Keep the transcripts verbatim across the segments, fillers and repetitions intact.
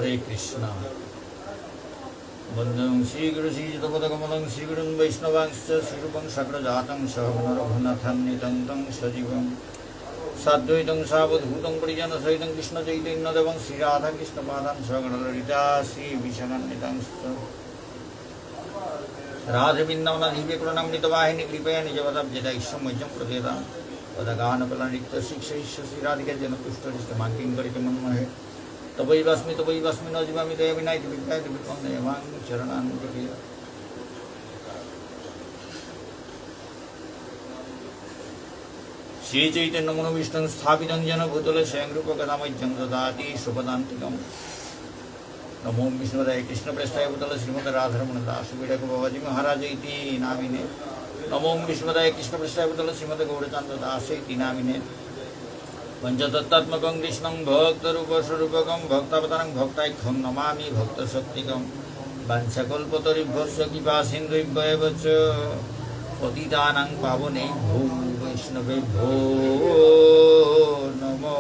হরে কৃষ্ণ। বন্দং শ্রীগুরু শ্রীযুতপদকমলং শ্রীগুরুন বৈষ্ণবাংশ্চ শ্রীরূপং সাগ্রজাতং সহগণ রঘুনাথান্বিতং তং সজীবং সাদ্বৈতং সাবধূতং পরিজনসহিতং কৃষ্ণচৈতন্যদেবং শ্রীরাধাকৃষ্ণপাদান সহগণ ললিতা শ্রীবিশাখান্বিতাংশ্চ। রাধে বৃন্দাবনাধীপে করুণামৃতবাহিনী কৃপয়া নিজপদাব্জে দাস্য মহ্যং প্রদীয়তাম। পদগানপেলানিত্য শিক্ষিষ্য শ্রীরাধিকা যেন তুষ্ট হৃষ্ট মাং কিং করিতে মনোমহে। তবৈবাস্মি তবৈবাস্মি ন জীবামি দয়া বিনা ইতি বিজ্ঞায় বিপন্নয়মাং চরণান্তিকে। শ্রীচৈতন্যমনোভীষ্টং স্থাপিতং যেন ভূতলে স্বয়ং রূপ কদা মহ্যং দদাতি স্বপদান্তিকম। নমো বিষ্ণুপাদায় কৃষ্ণপ্রেষ্ঠায় ভূতলে শ্রীমতে রাধারমণ দাস বিড়াক বাবাজি মহারাজ ইতি নামিনে। নমো বিষ্ণুপাদায় কৃষ্ণপ্রেষ্ঠায় ভূতলে শ্রীমতে গৌরচন্দ্র দাস ইতি নামিনে। পঞ্চতত্ত্বাত্মকং কৃষ্ণং ভক্তরূপস্বরূপকম ভক্তাবতারং ভক্তাখ্যং নমামি ভক্তশক্তিকম। বাঞ্ছাকল্পতরুভ্যশ্চ কৃপাসিন্ধুভ্য এব চ। পতিতানাং পাবনেভ্যো বৈষ্ণবেভ্যো নমো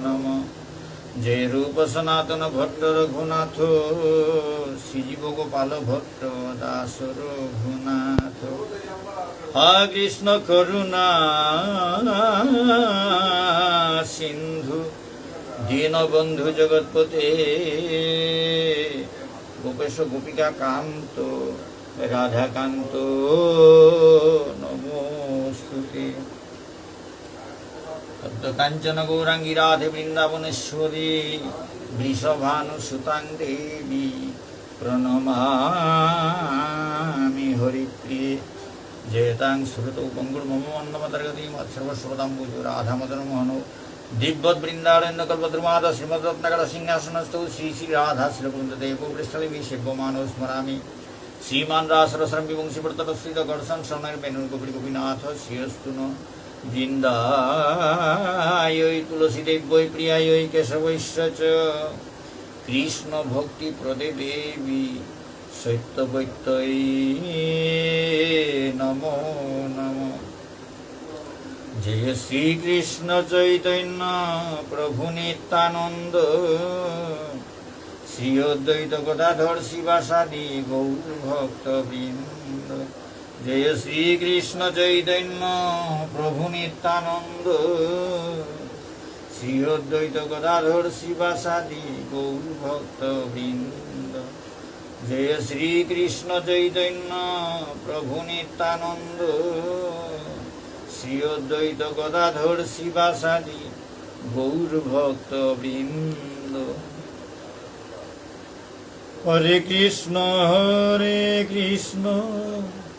নমঃ। জয় রূপ সনাতন ভট্ট রঘুনাথ, শ্রীজীব গোপাল ভট্ট দাস রঘুনাথ। হা কৃষ্ণ করুণা সিন্ধু দীনবন্ধু জগৎপতে, গোপেশ গোপিকা কান্ত রাধাকান্ত নমোস্তুতে। তপ্তকাঞ্চনগৌরাঙ্গী রাধে বৃন্দাবনেশ্বরী, বৃষভানুসুতাং দেবী প্রণমামি হরিপ্রিয়ে। জয়তাং সুরতৌ পঙ্গোর্মম মন্দমতের্গতী মৎসর্বস্বপদাম্ভোজৌ রাধামদনমোহনৌ। দীব্যদ্বৃন্দারণ্যকল্পদ্রুমাধঃ শ্রীমদ্রত্নাগারসিংহাসনস্থৌ শ্রী শ্রী রাধা শ্রীলগোবিন্দদেবৌ প্রেষ্ঠালীভিঃ সেব্যমানৌ স্মরামি। শ্রীমান্ রাসরসারম্ভী বংশীবটতটস্থিতঃ কর্ষন্ বেণুস্বনৈর্গোপীর্গোপীনাথঃ শ্রিয়েঽস্তু নঃ। বৃন্দায়ৈ তুলসীদেব্যৈ প্রিয়ায়ৈ কেশবস্য চ। কৃষ্ণভক্তিপ্রদে দেবী সত্যবত্যৈ নমো নমঃ। জয় শ্রীকৃষ্ণ চৈতন্য প্রভু নিত্যানন্দ, শ্রী অদ্বৈত গদাধর শ্রীবাসাদি গৌর ভক্তবৃন্দ। জয় শ্রীকৃষ্ণ চৈতন্য প্রভু নিত্যানন্দ, শ্রী অদ্বৈত গদাধর শ্রীবাসাদি গৌর ভক্তবৃন্দ। জয় শ্রীকৃষ্ণ চৈতন্য প্রভু নিত্যানন্দ, শ্রী অদ্বৈত গদাধর শ্রীবাসাদি গৌর ভক্তবৃন্দ। হরে কৃষ্ণ, হরে কৃষ্ণ,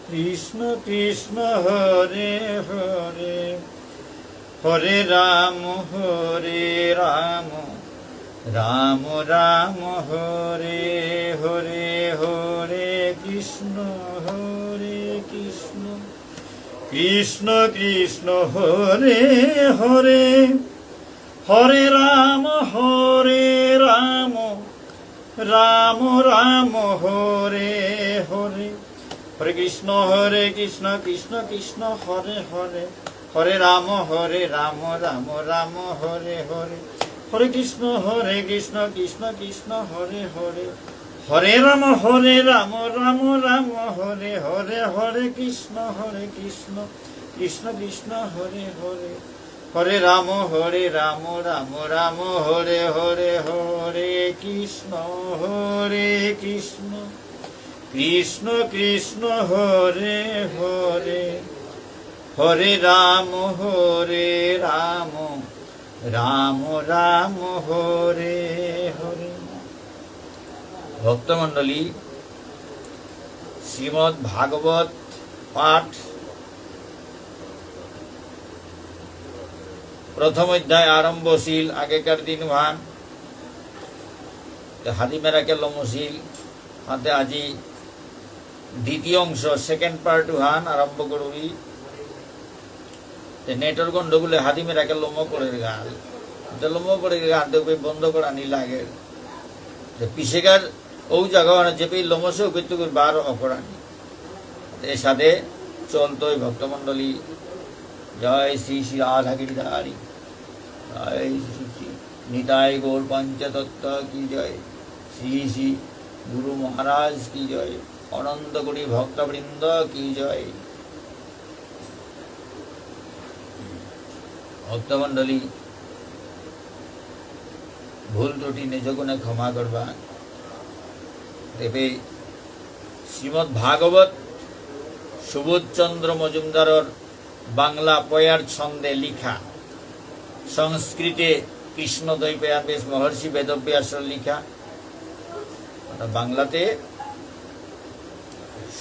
কৃষ্ণ কৃষ্ণ, হরে হরে, হরে রাম, হরে রাম, রাম রাম, হরে হরে, হরে কৃষ্ণ, হরে কৃষ্ণ, কৃষ্ণ কৃষ্ণ, হরে হরে, হরে রাম, হরে রাম, রাম রাম, হরে হরে। হরে কৃষ্ণ, হরে কৃষ্ণ, কৃষ্ণ কৃষ্ণ, হরে হরে। হরে রাম, হরে রাম, রাম রাম, হরে হরে। হরে কৃষ্ণ, হরে কৃষ্ণ, কৃষ্ণ কৃষ্ণ, হরে হরে। হরে রাম, হরে রাম, রাম রাম, হরে হরে। হরে কৃষ্ণ, হরে কৃষ্ণ, কৃষ্ণ কৃষ্ণ, হরে হরে। হরে রাম, হরে রাম, রাম রাম, হরে হরে। হরে কৃষ্ণ, হরে কৃষ্ণ, কৃষ্ণ কৃষ্ণ, হরে হরে। হরে রাম, হরে রাম, রাম রাম, হরে হরে। ভক্তমণ্ডলী, শ্রীমদ্ ভাগবত পাঠ প্রথম অধ্যায় আরম্ভ অসিল আগেকার দিন হান, তে হাদি মেরাকে লমসিল, হাতে আজি দ্বিতীয় অংশ, second part হান আরম্ভ করুরি। তে নেটর গন্ডগোলে হাদি মেরাকে লম করে গাল, তে লম করে গাল, তে ওকে বন্ধ করানি লাগে। তে পিছেকার ও জায়গা মানে যে পে লমসে ওকে তো বার অকরানি। তে সাথে চলতই ভক্তমণ্ডলী। জয় শ্রী শ্রী রাধা গিরিধারী, জয় শ্রী শ্রী নিতাই গৌর পঞ্চতত্ত্ব কি জয়। শ্রী শ্রী গুরু মহারাজ কি জয়, অনন্ত কোটি ভক্তবৃন্দ কি জয়। ভক্তমণ্ডলী, ভুল ত্রুটি নিজ গুণে ক্ষমা করবা। তেবে শ্রীমদ্ ভাগবত সুবোধচন্দ্র মজুমদারর বাংলা পয়ার ছন্দে লিখা, সংস্কৃতে কৃষ্ণদ্বৈপায়ন ব্যাস মহর্ষি বেদব্যাসর লিখা, অর্থাৎ বাংলাতে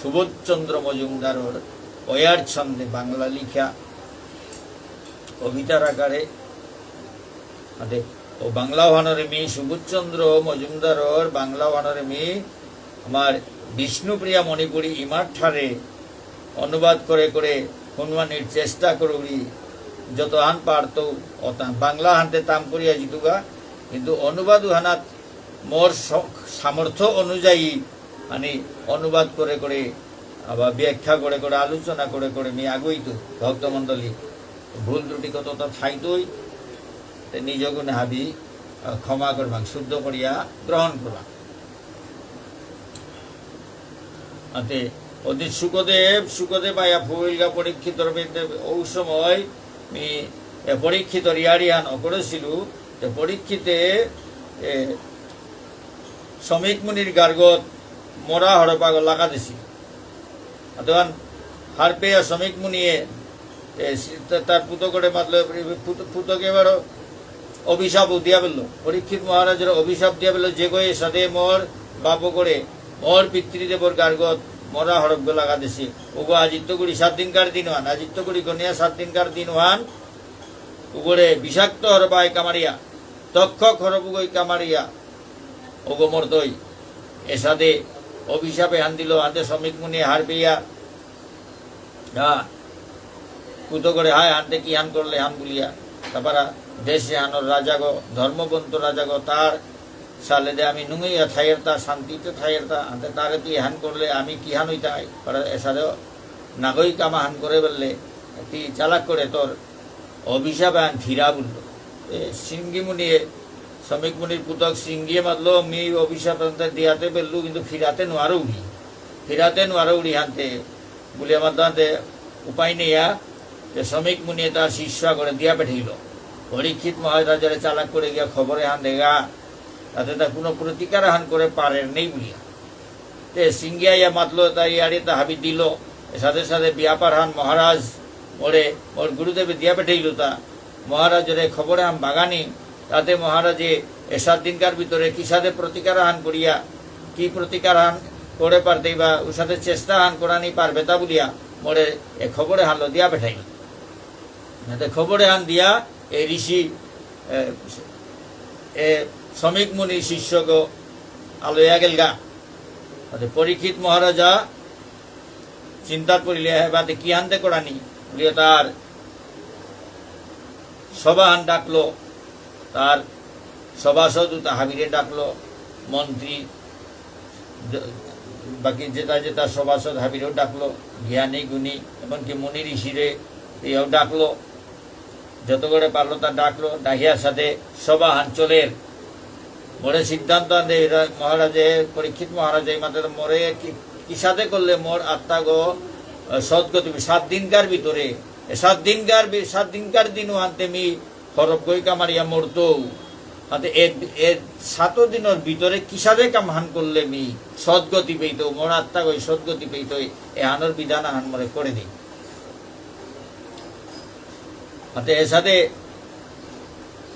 সুবোধচন্দ্র মজুমদারর পয়ার ছন্দে বাংলা লিখা কবিতার আকারে, অর্থাৎ ও বাংলা ওহানরে মি সুবোধচন্দ্র মজুমদারর বাংলা ওহানরে মি আমার বিষ্ণুপ্রিয়া মণিপুরী ইমার ঠারে অনুবাদ করে করে হুনওয়ানির চেষ্টা করুরি, যত আন পারতো অতা। বাংলা হানতে তাম করিয়া জিতুগা, কিন্তু অনুবাদ হানাত মোর স-, সামর্থ্য অনুযায়ী মানে অনুবাদ করে করে আবার ব্যাখ্যা করে করে আলোচনা করে করে মি আগুইতু। ভক্তমণ্ডলী, ভুল ত্রুটি কতটা থাইতই, তে নিজ গুণে হাবি, আহ, ক্ষমা করবাং, শুদ্ধ করিয়া গ্রহণ করবাং। আতে ওদিন শুকদেব, শুকদেব আয়া ফুইলগা পরীক্ষিতর বেদে, ও সময় মি, এ, পরীক্ষিতর ইয়ারিহান অকরেছিল, তে পরীক্ষিতে, এ, শমীক মুনির গার্গত মরা হরপাগ লাগা দিছিল। অতহান হারপেয়া শমীক মুনিয়ে, এ, সি-, তা-, তার পুতকরে মাতলো, এ, পুত-, পুতকে বারো অভিশাপ দিয়া বেললো। পরীক্ষিত মহারাজের অভিশাপ দিয়া বেললো, যে গো এসাদে মোর বাপকরে, মোর পিতৃদেবর গার্গত মরা হরপগ লাগা দিছে। ওগো আজিত্য গুড়ি সাত দিনকার দিন হান, আজিত্য গুড়ি গনিয়া সাত দিনকার দিন হান, উগরে বিষাক্ত হরপায় কামারিয়া, তক্ষক হরপগই কামারিয়া, ওগো মরতই। এসাদে অভিশাপ এহান দিল, আনতে শমীক মুনি হারপেয়া, হ্যাঁ, পুতকরে হায়, আনতে কি হান করলে হান বুলিয়া। তারপরে দেশ এহানর রাজাগো, ধর্মবন্ত রাজাগো, তার সালেদে আমি নুঙইয়া থাইরতা, শান্তিতে থাইরতা, আনতে তারে তি হান করলে আমি কি হান হইতাই? পরে এসাদে নাগই কামা হান করে বললে, তি চালাক করে তোর অভিশাপ আন ফিরা বলল। এ, সিঙ্গি মুনিয়ে, শমীক মুনির পুতক সিঙ্গিয়ে মাতলো, "মি অভিশাপ আনতে দিয়াতে বেললু, কিন্তু ফিরাতে নোয়ারো উড়ি। ফিরাতে নোয়ারো উড়ি হানতে।" বুলিয়া মাতলো হানতে উপায় নেইয়া, যে শমীক মুনিয়ে তার শিষ্য করে দিয়া পেঠাইল। পরীক্ষিত মহারাজরে চালাক করে গিয়া খবর এহান দেগা, তাতে তা কোনো প্রতিকার হান করে পারের নেই বুলিয়া। তে সিঙ্গিয়া ইয়া মাতলো, তা ইয়ারি তা হাবি দিল, এসাদে সাদে ব্যাপার হান মহারাজ মোরে, মোর গুরুদেবে দিয়া পেঠাইল তা। মহারাজরে খবর হান বাগানি, তাতে মহারাজে এ সাত দিনকার ভিতরে কিসাদে প্রতিকার হান করিয়া, কি প্রতিকার হান করে পারতেই বা উসাদে চেষ্টা হান করানি পারবে তা বুলিয়া মোরে এ খবর হানলো দিয়া পেঠাইল। যাতে খবর হান দিয়া এ ঋষি, এ, এ শমীক মুনি শিষ্যগ আলয়া গেলগা। তাতে পরীক্ষিত মহারাজা চিন্তাত পড়িলে, "হে বাদে কি আনতে করানি?" বুলিয়া তার সভাহান ডাকলো, তার সভাসদ উতা হাবিরে ডাকলো, মন্ত্রী, য-, বাকি যেতা যেতা সভাসদ হাবিরেও ডাকলো, জ্ঞানী গুণী, এমনকি মুনি ঋষিরে এও ডাকলো। যত করে পারলো তা ডাকলো, ডাকিয়া সাথে সভাহান চলের। মোরে সিদ্ধান্ত আনতে এরা মহারাজে, পরীক্ষিত মহারাজে মাতের মোরে কি-, কিসাদে করলে মোর আত্মাগো, আহ, সদ্গতি সাত দিনকার ভিতরে, এ সাত দিনকার বি-, সাত দিনকার দিন আনতে মি হরপ গই কামারিয়া মরতো। হাতে এ, এ সাত দিনর ভিতরে কিসাদে কামহান করলে মি সদ্গতি পেইতো, মোর আত্মাগই সদ্গতি পেইতো, এহানর বিধান আহান মোরে করে দিন। হাতে এসাদে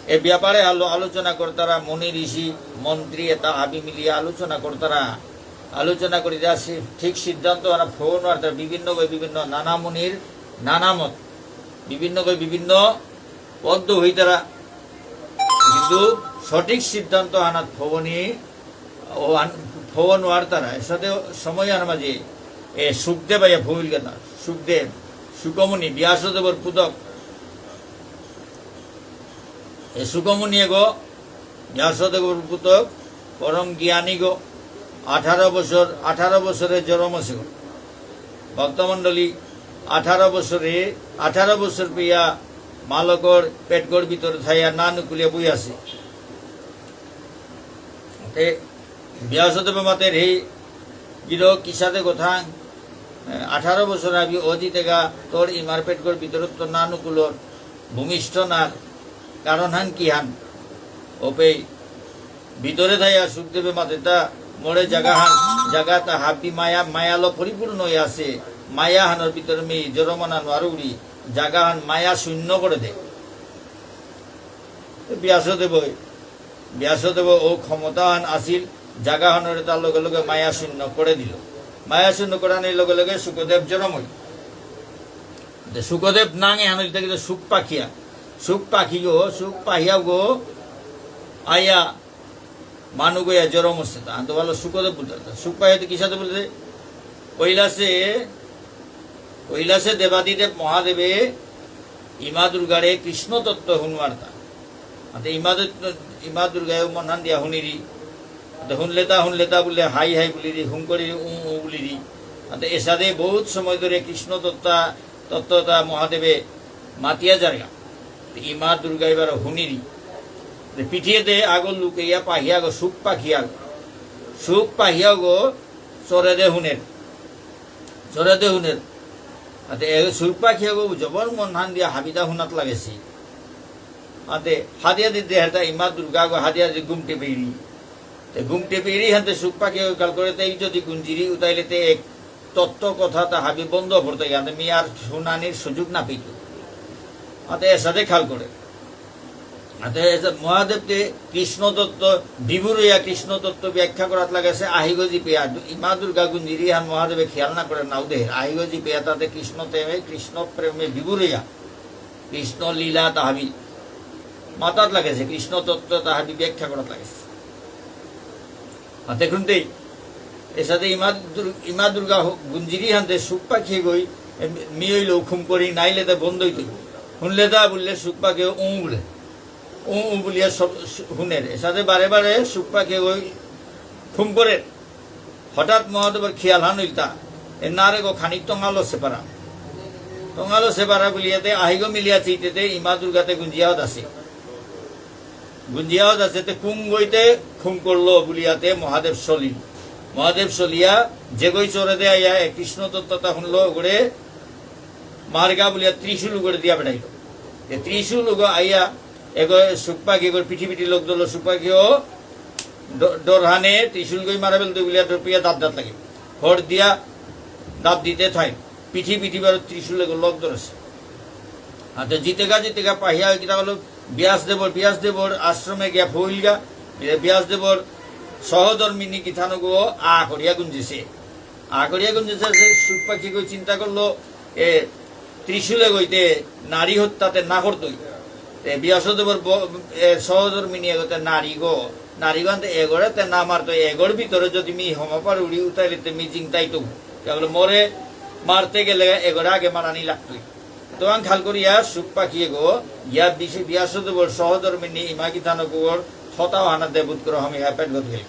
এ ব্যাপারে আলো-, আলোচনা করতারা, মুনি ঋষি, মন্ত্রী এতা হাবি মিলিয়া আলোচনা করতারা। আলোচনা করি যা সি-, ঠিক সিদ্ধান্ত আনা ফোন আর তার বিভিন্ন গই বিভিন্ন নানা মুনির নানা মত, বিভিন্ন গই বিভিন্ন পদ্ম হইতারা, কিন্তু সঠিক সিদ্ধান্ত আনাত ফবনি ও আন-, ফব নোয়ারতারা। এসাদে সময় আন মাঝে এ শুকদেব আইয়া ফবিল কথা। শুকদেব, শুকমুনি, ব্যাসদেবর পুতক। এ শুকমুনি এগো ব্যাসদেবর পুতক, পরম জ্ঞানীগো। আঠারো বছর, আঠারো বছরে জরম আছে গো। ভক্তমণ্ডলী, আঠারো বছরে, আঠারো বছর পেয়া মালকর পেটগর ভিতরে থাইয়া না নুকুলিয়া বই আছে। তে ব্যাসদেব মাতের হে গিরক কিসাদে কথা, এ, আঠারো বছর আবি অজিতেগা তোর ইমার পেটগর ভিতরত্ত নানুকুলর ভূমিষ্ঠ নার কারণ হান কি হান? ওপেই ভিতরে থাইয়া শুকদেবে মাতেতা মোরে জাগাহান, জাগাতা হাবি মায়া, মায়ালো পরিপূর্ণ হয়ে আছে। মায়া হানর ভিতরে মি জরমনা নোয়ারুরি, জাগাহান মায়া শূন্য করে দে। তো ব্যাসদেব, ব্যাসদেব ও ক্ষমতাহান আসিল, জাগাহানরে তার লগে লগে মায়া শূন্য করে দিল। মায়া শূন্য করানির লগে লগে শুকদেব জরম হইল। তো শুকদেব নাঙে হান হইতে কিন্তু শুক পাখিয়া, শুক পাখি গো, শুক পাহিয়া গো, আয়া মানু গয়া জরম হচ্ছে তা। আনতো ভালো শুকদেব বুলতে তা। শুক পাহিয়া তো কিসাদে বুলতে? কৈলাসে, কৈলাসে দেবাদিদেব মহাদেবে ইমা দুর্গারে কৃষ্ণ তত্ত্ব হুনওয়ার্তা। আতে ইমা দত্ত-, ইমা দুর্গায় মনহান দিয়া হুনিরি। আতে হুনলেতা, হুনলেতা বুলে হাই হাই বুলিরি, হুম করিরি, উ উ বুলিরি। আতে এসাদে বহুত সময় ধরে কৃষ্ণ তত্ত্বা, তত্ত্বতা মহাদেবে মাতিয়া যারগা। তে ইমা দুর্গা এবার হুনিরি। তে পিঠিয়েতে আগো লুকেইয়া পাহিয়া গো, শুক পাখিয়া গো। শুক পাহিয়া গো, চরে দে হুনের। চরে দে হুনের। আতে এ শুক পাখিয়া গো, জবর মনহান দিয়া হাবিতা হুনাত লাগেছি। আতে হাদিয়া দি দেহেরতা ইমা দুর্গা গো হাদিয়া দি গুমটে পেইরি। তে গুমটে পেইরি হানতে শুক পাখিয়া গো খাল করে তে এই যদি গুঞ্জিরি উতাইলে তে এক তত্ত্ব কথা তা হাবি বন্ধ পড়তে গিয়ে আতে মি আর শুনানির সুযোগ না পেইতো। আতে এসাদে খাল করে। আতে এসা মহাদেবতে কৃষ্ণ তত্ত্ব, বিভুরয়া কৃষ্ণ তত্ত্ব ব্যাখ্যা করাত লাগেছে আহিগো জিপেয়া। ইমা দুর্গা গুঞ্জিরি হান মহাদেবে খেয়াল না করে নাও দেহের। আহিগো জিপেয়া তাতে কৃষ্ণ প্রেমে, কৃষ্ণ প্রেমে বিভুরয়া। কৃষ্ণ লীলা তাহাবি মাতাত লাগেছে, কৃষ্ণ তত্ত্ব তাহাবি ব্যাখ্যা করাত লাগেছে। আতে খুনতেই এসাদে ইমা দুর-, ইমা দুর্গা হ-, গুঞ্জিরি হানতে শুক পাখিয়ে গই, এ, মি হইলেও খুম করি, নাইলে তে বন্ধ হইতে। হুনলে তা বললে শুক পাখিয়ে উঁ বলে। উঁ উঁ বুলিয়া সব শু-, হুনের। এসাদে বারে বারে শুক পাখিয়ে গই খুম করে। হঠাৎ মহাদেবর খিয়াল হান হইলতা, এ নারে গো খানিক টঙালো সেপারা। টঙালো সেপারা বুলিয়াতে আহিগো মিলিয়া চিতেতে ইমা দুর্গাতে গুঞ্জিয়াও দাসে। গুঞ্জিয়াও আছে, তে কুঙগইতে খুম করলো বুলিয়াতে মহাদেব চলিল। মহাদেব চলিয়া যেগই চরে দে আইয়া এ কৃষ্ণ তত্ত্বতা শুনলো, ওগরে মার্গা বুলিয়া ত্রিশূল ওগরে দিয়া বেড়াইল। এ ত্রিশূল ওগো আইয়া এগো শুক পাখি এগোর পিঠি পিঠি লোক দল শুক পাখিও ড-, ডরহানে ত্রিশূল গই মারা বেলতে বুলিয়া ডর পিয়া দাঁত দাঁত লাগে। হর দিয়া দাঁত দিতে থাই। পিঠি পিঠি বারো ত্রিশূল এগো লগ ধরেছে। আতে জিতেগা জিতেগা পাহিয়া কিতা হলো ব্যাসদেবর, ব্যাসদেবর আশ্রমে গিয়া ফইলগা। এ ব্যাসদেবর সহধর্মিনী কিথানগো আ করিয়া গুঞ্জিছে। আ করিয়া গুঞ্জিছে, সে শুক পাখি গই চিন্তা করলো, এ ত্রিশূলে গইতে নারী হত্যাতে না করতই। এ ব্যাসদেবর ব-, এ সহধর্মিনী এগোতে নারী গো, নারী গো আনতে এগোরে তে না মারতো, এগোর ভিতরে যদি মি হমা পার উড়ি উতাইলে তে মি জিংতাই তো। তা বলে মোরে মারতে গেলে এগোরে আগে মারানি লাগতই। তো আং খাল করিয়া শুক পাখি এগো, ইয়া বিশে ব্যাসদেবর সহধর্মিনী ইমা কিথানগর থতা হানা দেবুত করে হমি হ্যাপেট গত গেল।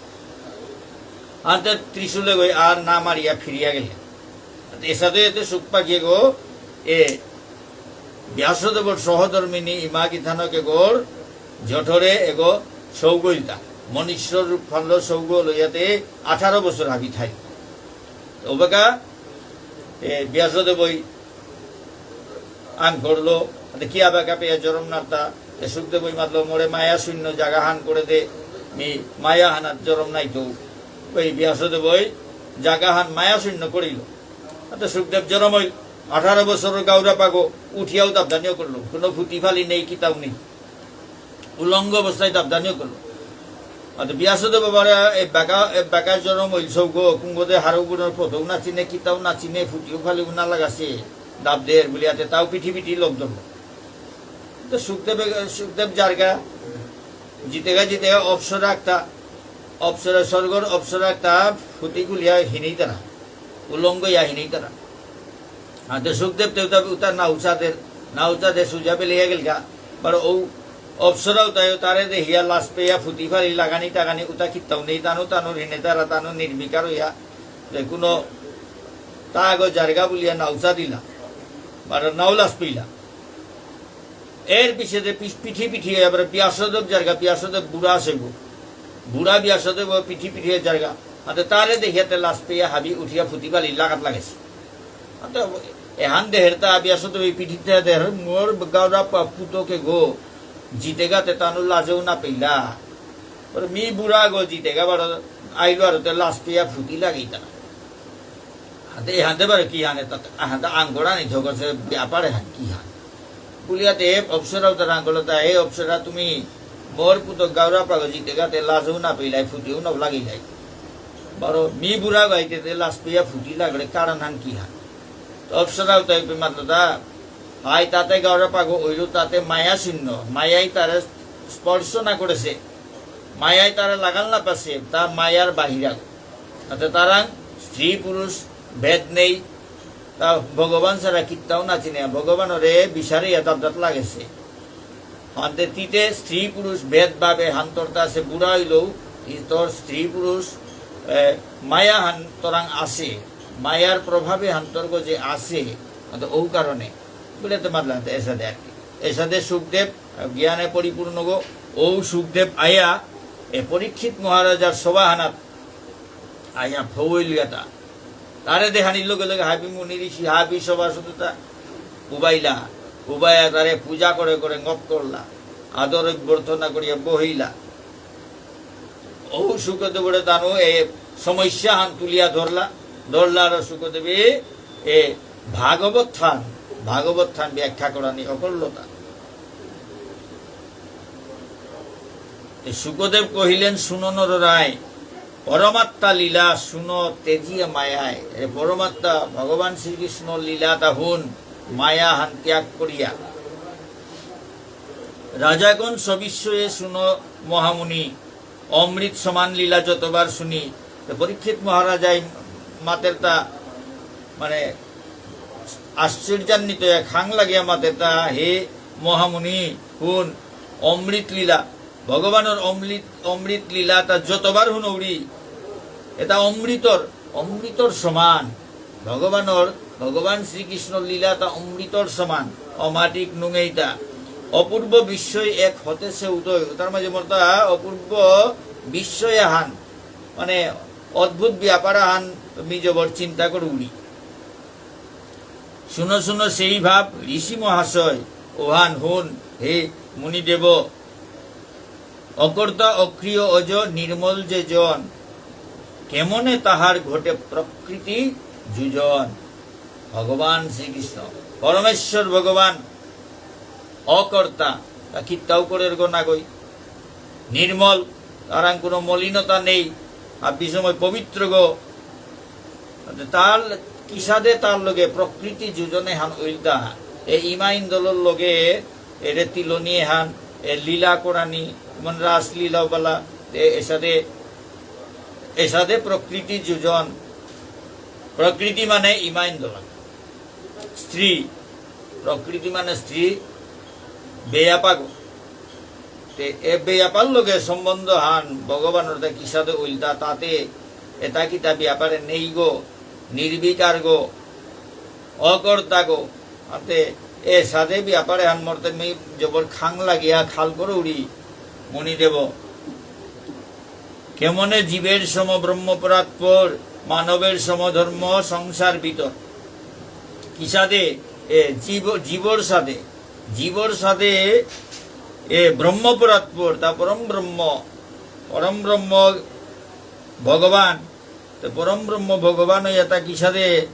আনতে ত্রিশূলে গই আর না মারিয়া ফিরিয়া গেলে। এসাদে এতে শুক পাখি এগো, এ ব্যাসদেবর সহধর্মিনী ইমা কিথানক এগোর জঠরে এগো সৌগ ইলতা। মনুষ্য রূপ ফানলো সৌগ লইয়াতে আঠারো বছর হাবি থাই। ওবাকা, এ ব্যাসদেবই আং করলো, আতে কি আবাকা পেয়া জরম নারতা, এ শুকদেবই মাতলো, মোরে মায়া শূন্য জাগা হান করে দে, মি মায়া হানাত জরম নাই তো। ওই ব্যাসদেবই জাগা হান মায়া শূন্য করিল। আতে শুকদেব জরম হইল, আঠারো বছরর গাউরা পাগো, উঠিয়াও দাবদানিও করলো, কোনো ফুতি ফালি নেই, কিতাও নেই। উলঙ্গ অবস্থায় দাবদানিও করলো। আতে ব্যাসদেব বাবারা এ বাকা, এ বাকা জরম হইল সৌগ, কুঙ্গদে হারৌ গুণর পথও না চিনে, কিতাও না চিনে, ফুতিও ফালিও না লাগাছে, দাবদের বুলিয়াতে তাও পিঠি পিঠি লোক ধরলো। তো শুকদেব, শুকদেব জারগা, জিতেগা জিতেগা অপ্সরা একটা, অপ্সরা স্বর্গর অপ্সরা একটা ফুতি গুলিয়া হিনেই তারা, উলঙ্গ ইয়া হিনেই তারা। আতে শুকদেব তে উতা, উতা নাউচাদের, নাউচাদে সুজা বেলিয়া গেলগা। বারো ও অপ্সরা উতায় তারে দেহিয়া লাজ পেয়া ফুতি ফালি লাগানি টাগানি উতা কিত্তাও নেই, তানু তানু ঋণে তারা তানু নির্বিকার হইয়া যে কোনো তাগো জারগা বুলিয়া নাউচা দিলা। বারো নাও লাজ পেইলা। এর পিছে যে পিছ-, পিঠি পিঠি হয়ে আবার ব্যাসদেব জারগা, ব্যাসদেব বুড়া আছে গো। বুড়া ব্যাসদেব পিঠি পিঠিয়ে জায়গা। আতে তারে দেখিয়াতে লাজ পেয়া হাবি উঠিয়া ফুতি বালি লাগাত লাগেছে। আতে এহান দেহের তা ব্যাসদেব পিঠিতে দেহের মোর গাউরা পা-, পুতকে গো জিতে গাতে তানু লাজেও না পেলা। ওর মি বুড়া গো জিতে গা বারো আইলো আর তে লাজ পেয়া ফুতি লাগেই তা। হাতে, হাতে বারো কি হানে তা, হাতে আঙ্গরানি ধগসে ব্যাপারে হান কি হান। বুলিয়াতে অপ্সরা উতার আঙ্গলতা, "হে অপ্সরা, তুমি মোর পুত গাউরা পাগো জিতে গাতে লাজও না পেলাই, ফুটিও না লাগিলাই। বারো মি বুড়া গাইতে তে লাজ পেয়া ফুটি লাগলে কারণ হান কি হান?" তো অপ্সরা উতাই পে মাতলতা, "হাই তাতে গাউরা পাগো ওইলো তাতে মায়া শূন্য, মায়াই তারে স্পর্শ না করেছে, মায়াই তারে লাগাল না পাছে, তা মায়ার বাহিরা।" তাতে তারাং স্ত্রী পুরুষ ভেদ নেই, তা ভগবান ছাড়া কিত্তাও না চিনে, ভগবানরে বিচারে ইয়াতাবদাত লাগেছে। হান্তে তিতে স্ত্রী পুরুষ ভেদ ভাবে হান্তরতা আছে বুড়া হইলেও, ই তোর স্ত্রী পুরুষ, এ, মায়া হান তোরাং আছে, মায়ার প্রভাবে হান্তর্গ যে আছে, হান্তে ও কারণে, বুলে তো মাতলাম তো এসাদে আর কি। এসাদে শুকদেব, জ্ঞানে পরিপূর্ণ গো, ও শুকদেব আয়া, এ পরীক্ষিত মহারাজার সভাহানাত আয়া ফৌল গাতা। তারে দেহানির লগে লগে হাবি মুনি ঋষি, হাবি সভাসদতা উবাইলা। উবাইয়া তারে পূজা করে করে ঙপ করলা। আদর অভ্যর্থনা করিয়া বহিলা। ও শুকদেবরে তানু এ সমস্যা হান তুলিয়া ধরলা। ধরলা আর শুকদেবে এ ভাগবত থান, ভাগবত থান ব্যাখ্যা করানি অকরলতা। এ শুকদেব কহিলেন, "শুনো নররায়, পরমাত্মা লীলা শুনো তেজিয়া মায়ায়।" এ পরমাত্মা ভগবান শ্রীকৃষ্ণ লীলা তাহুন মায়া হান ত্যাগ করিয়া। "রাজাগণ সবিস্ময়ে শুনো মহামুনি, অমৃত সমান লীলা যতবার শুনি।" তো পরীক্ষিত মহারাজাই মাতেরতা, মানে, আশ্চর্যান্বিত হইয়া খাং লাগিয়া মাতেরতা, "হে মহামুনি, হুন, অমৃত লীলা, ভগবানর অমৃত, অমৃত লীলা তা যতবার হুনৌরি, এটা অমৃতর, অমৃতর সমান।" ভগবানর, ভগবান শ্রীকৃষ্ণর লীলা তা অমৃতর সমান, অমাটিক নুঙেইতা। অপূর্ব বিস্ময় এক হতেছে উদয়, তার মাঝে মোরতা অপূর্ব বিস্ময় আহান, মানে অদ্ভুত ব্যাপার আহান মি জবর চিন্তা করুরি। শুনো শুনো সেই ভাব ঋষি মহাশয়, ওহান হুন হে মুনিদেব। অকর্তা অক্রিয় অজ নির্মল যে জন, কেমনে তাহার ঘটে প্রকৃতি যোজন। ভগবান শ্রীকৃষ্ণ, পরমেশ্বর ভগবান অকর্তা, তা কিত্তাও করের গো না গই। নির্মল, তারাং কোনো মলিনতা নেই, আর বিষময় পবিত্র গো। তার কিসাদে তার লগে প্রকৃতি যোজনে হান উল্টা, এ ইমা ইন্দলর লগে এরে তিলনি হান, এ লীলা করানি, মন রাসলীলা বালা, এ এসাদে, এসাদে প্রকৃতি যোজন। প্রকৃতি মানে ইমা ইন্দলা। স্ত্রী, প্রকৃতি মানে স্ত্রী, বেয়াপাগ। তে এ বেয়াপার লগে সম্বন্ধ হান ভগবানর তা কিসাদে উল্টা, তাতে এটা কিতা ব্যাপারে নেই গো, নির্বিকার গো, অকর্তা গো। আতে এ সাদে ব্যাপারে হান মরতে মি জবর খাং লাগিয়া খাল করুরি মুনিদেব। কেমনে জীবের সম ব্রহ্ম পরাৎপর, মানবের সম ধর্ম সংসার ভিতর। কিসাদে, এ, জীব, জীবর সাদে, জীবর সাদে, এ, ব্রহ্ম পরাৎপর, তা পরম ব্রহ্ম, পরম ব্রহ্ম ভগবান, তো পরম ব্রহ্ম ভগবান হইয়া তা কিসাদে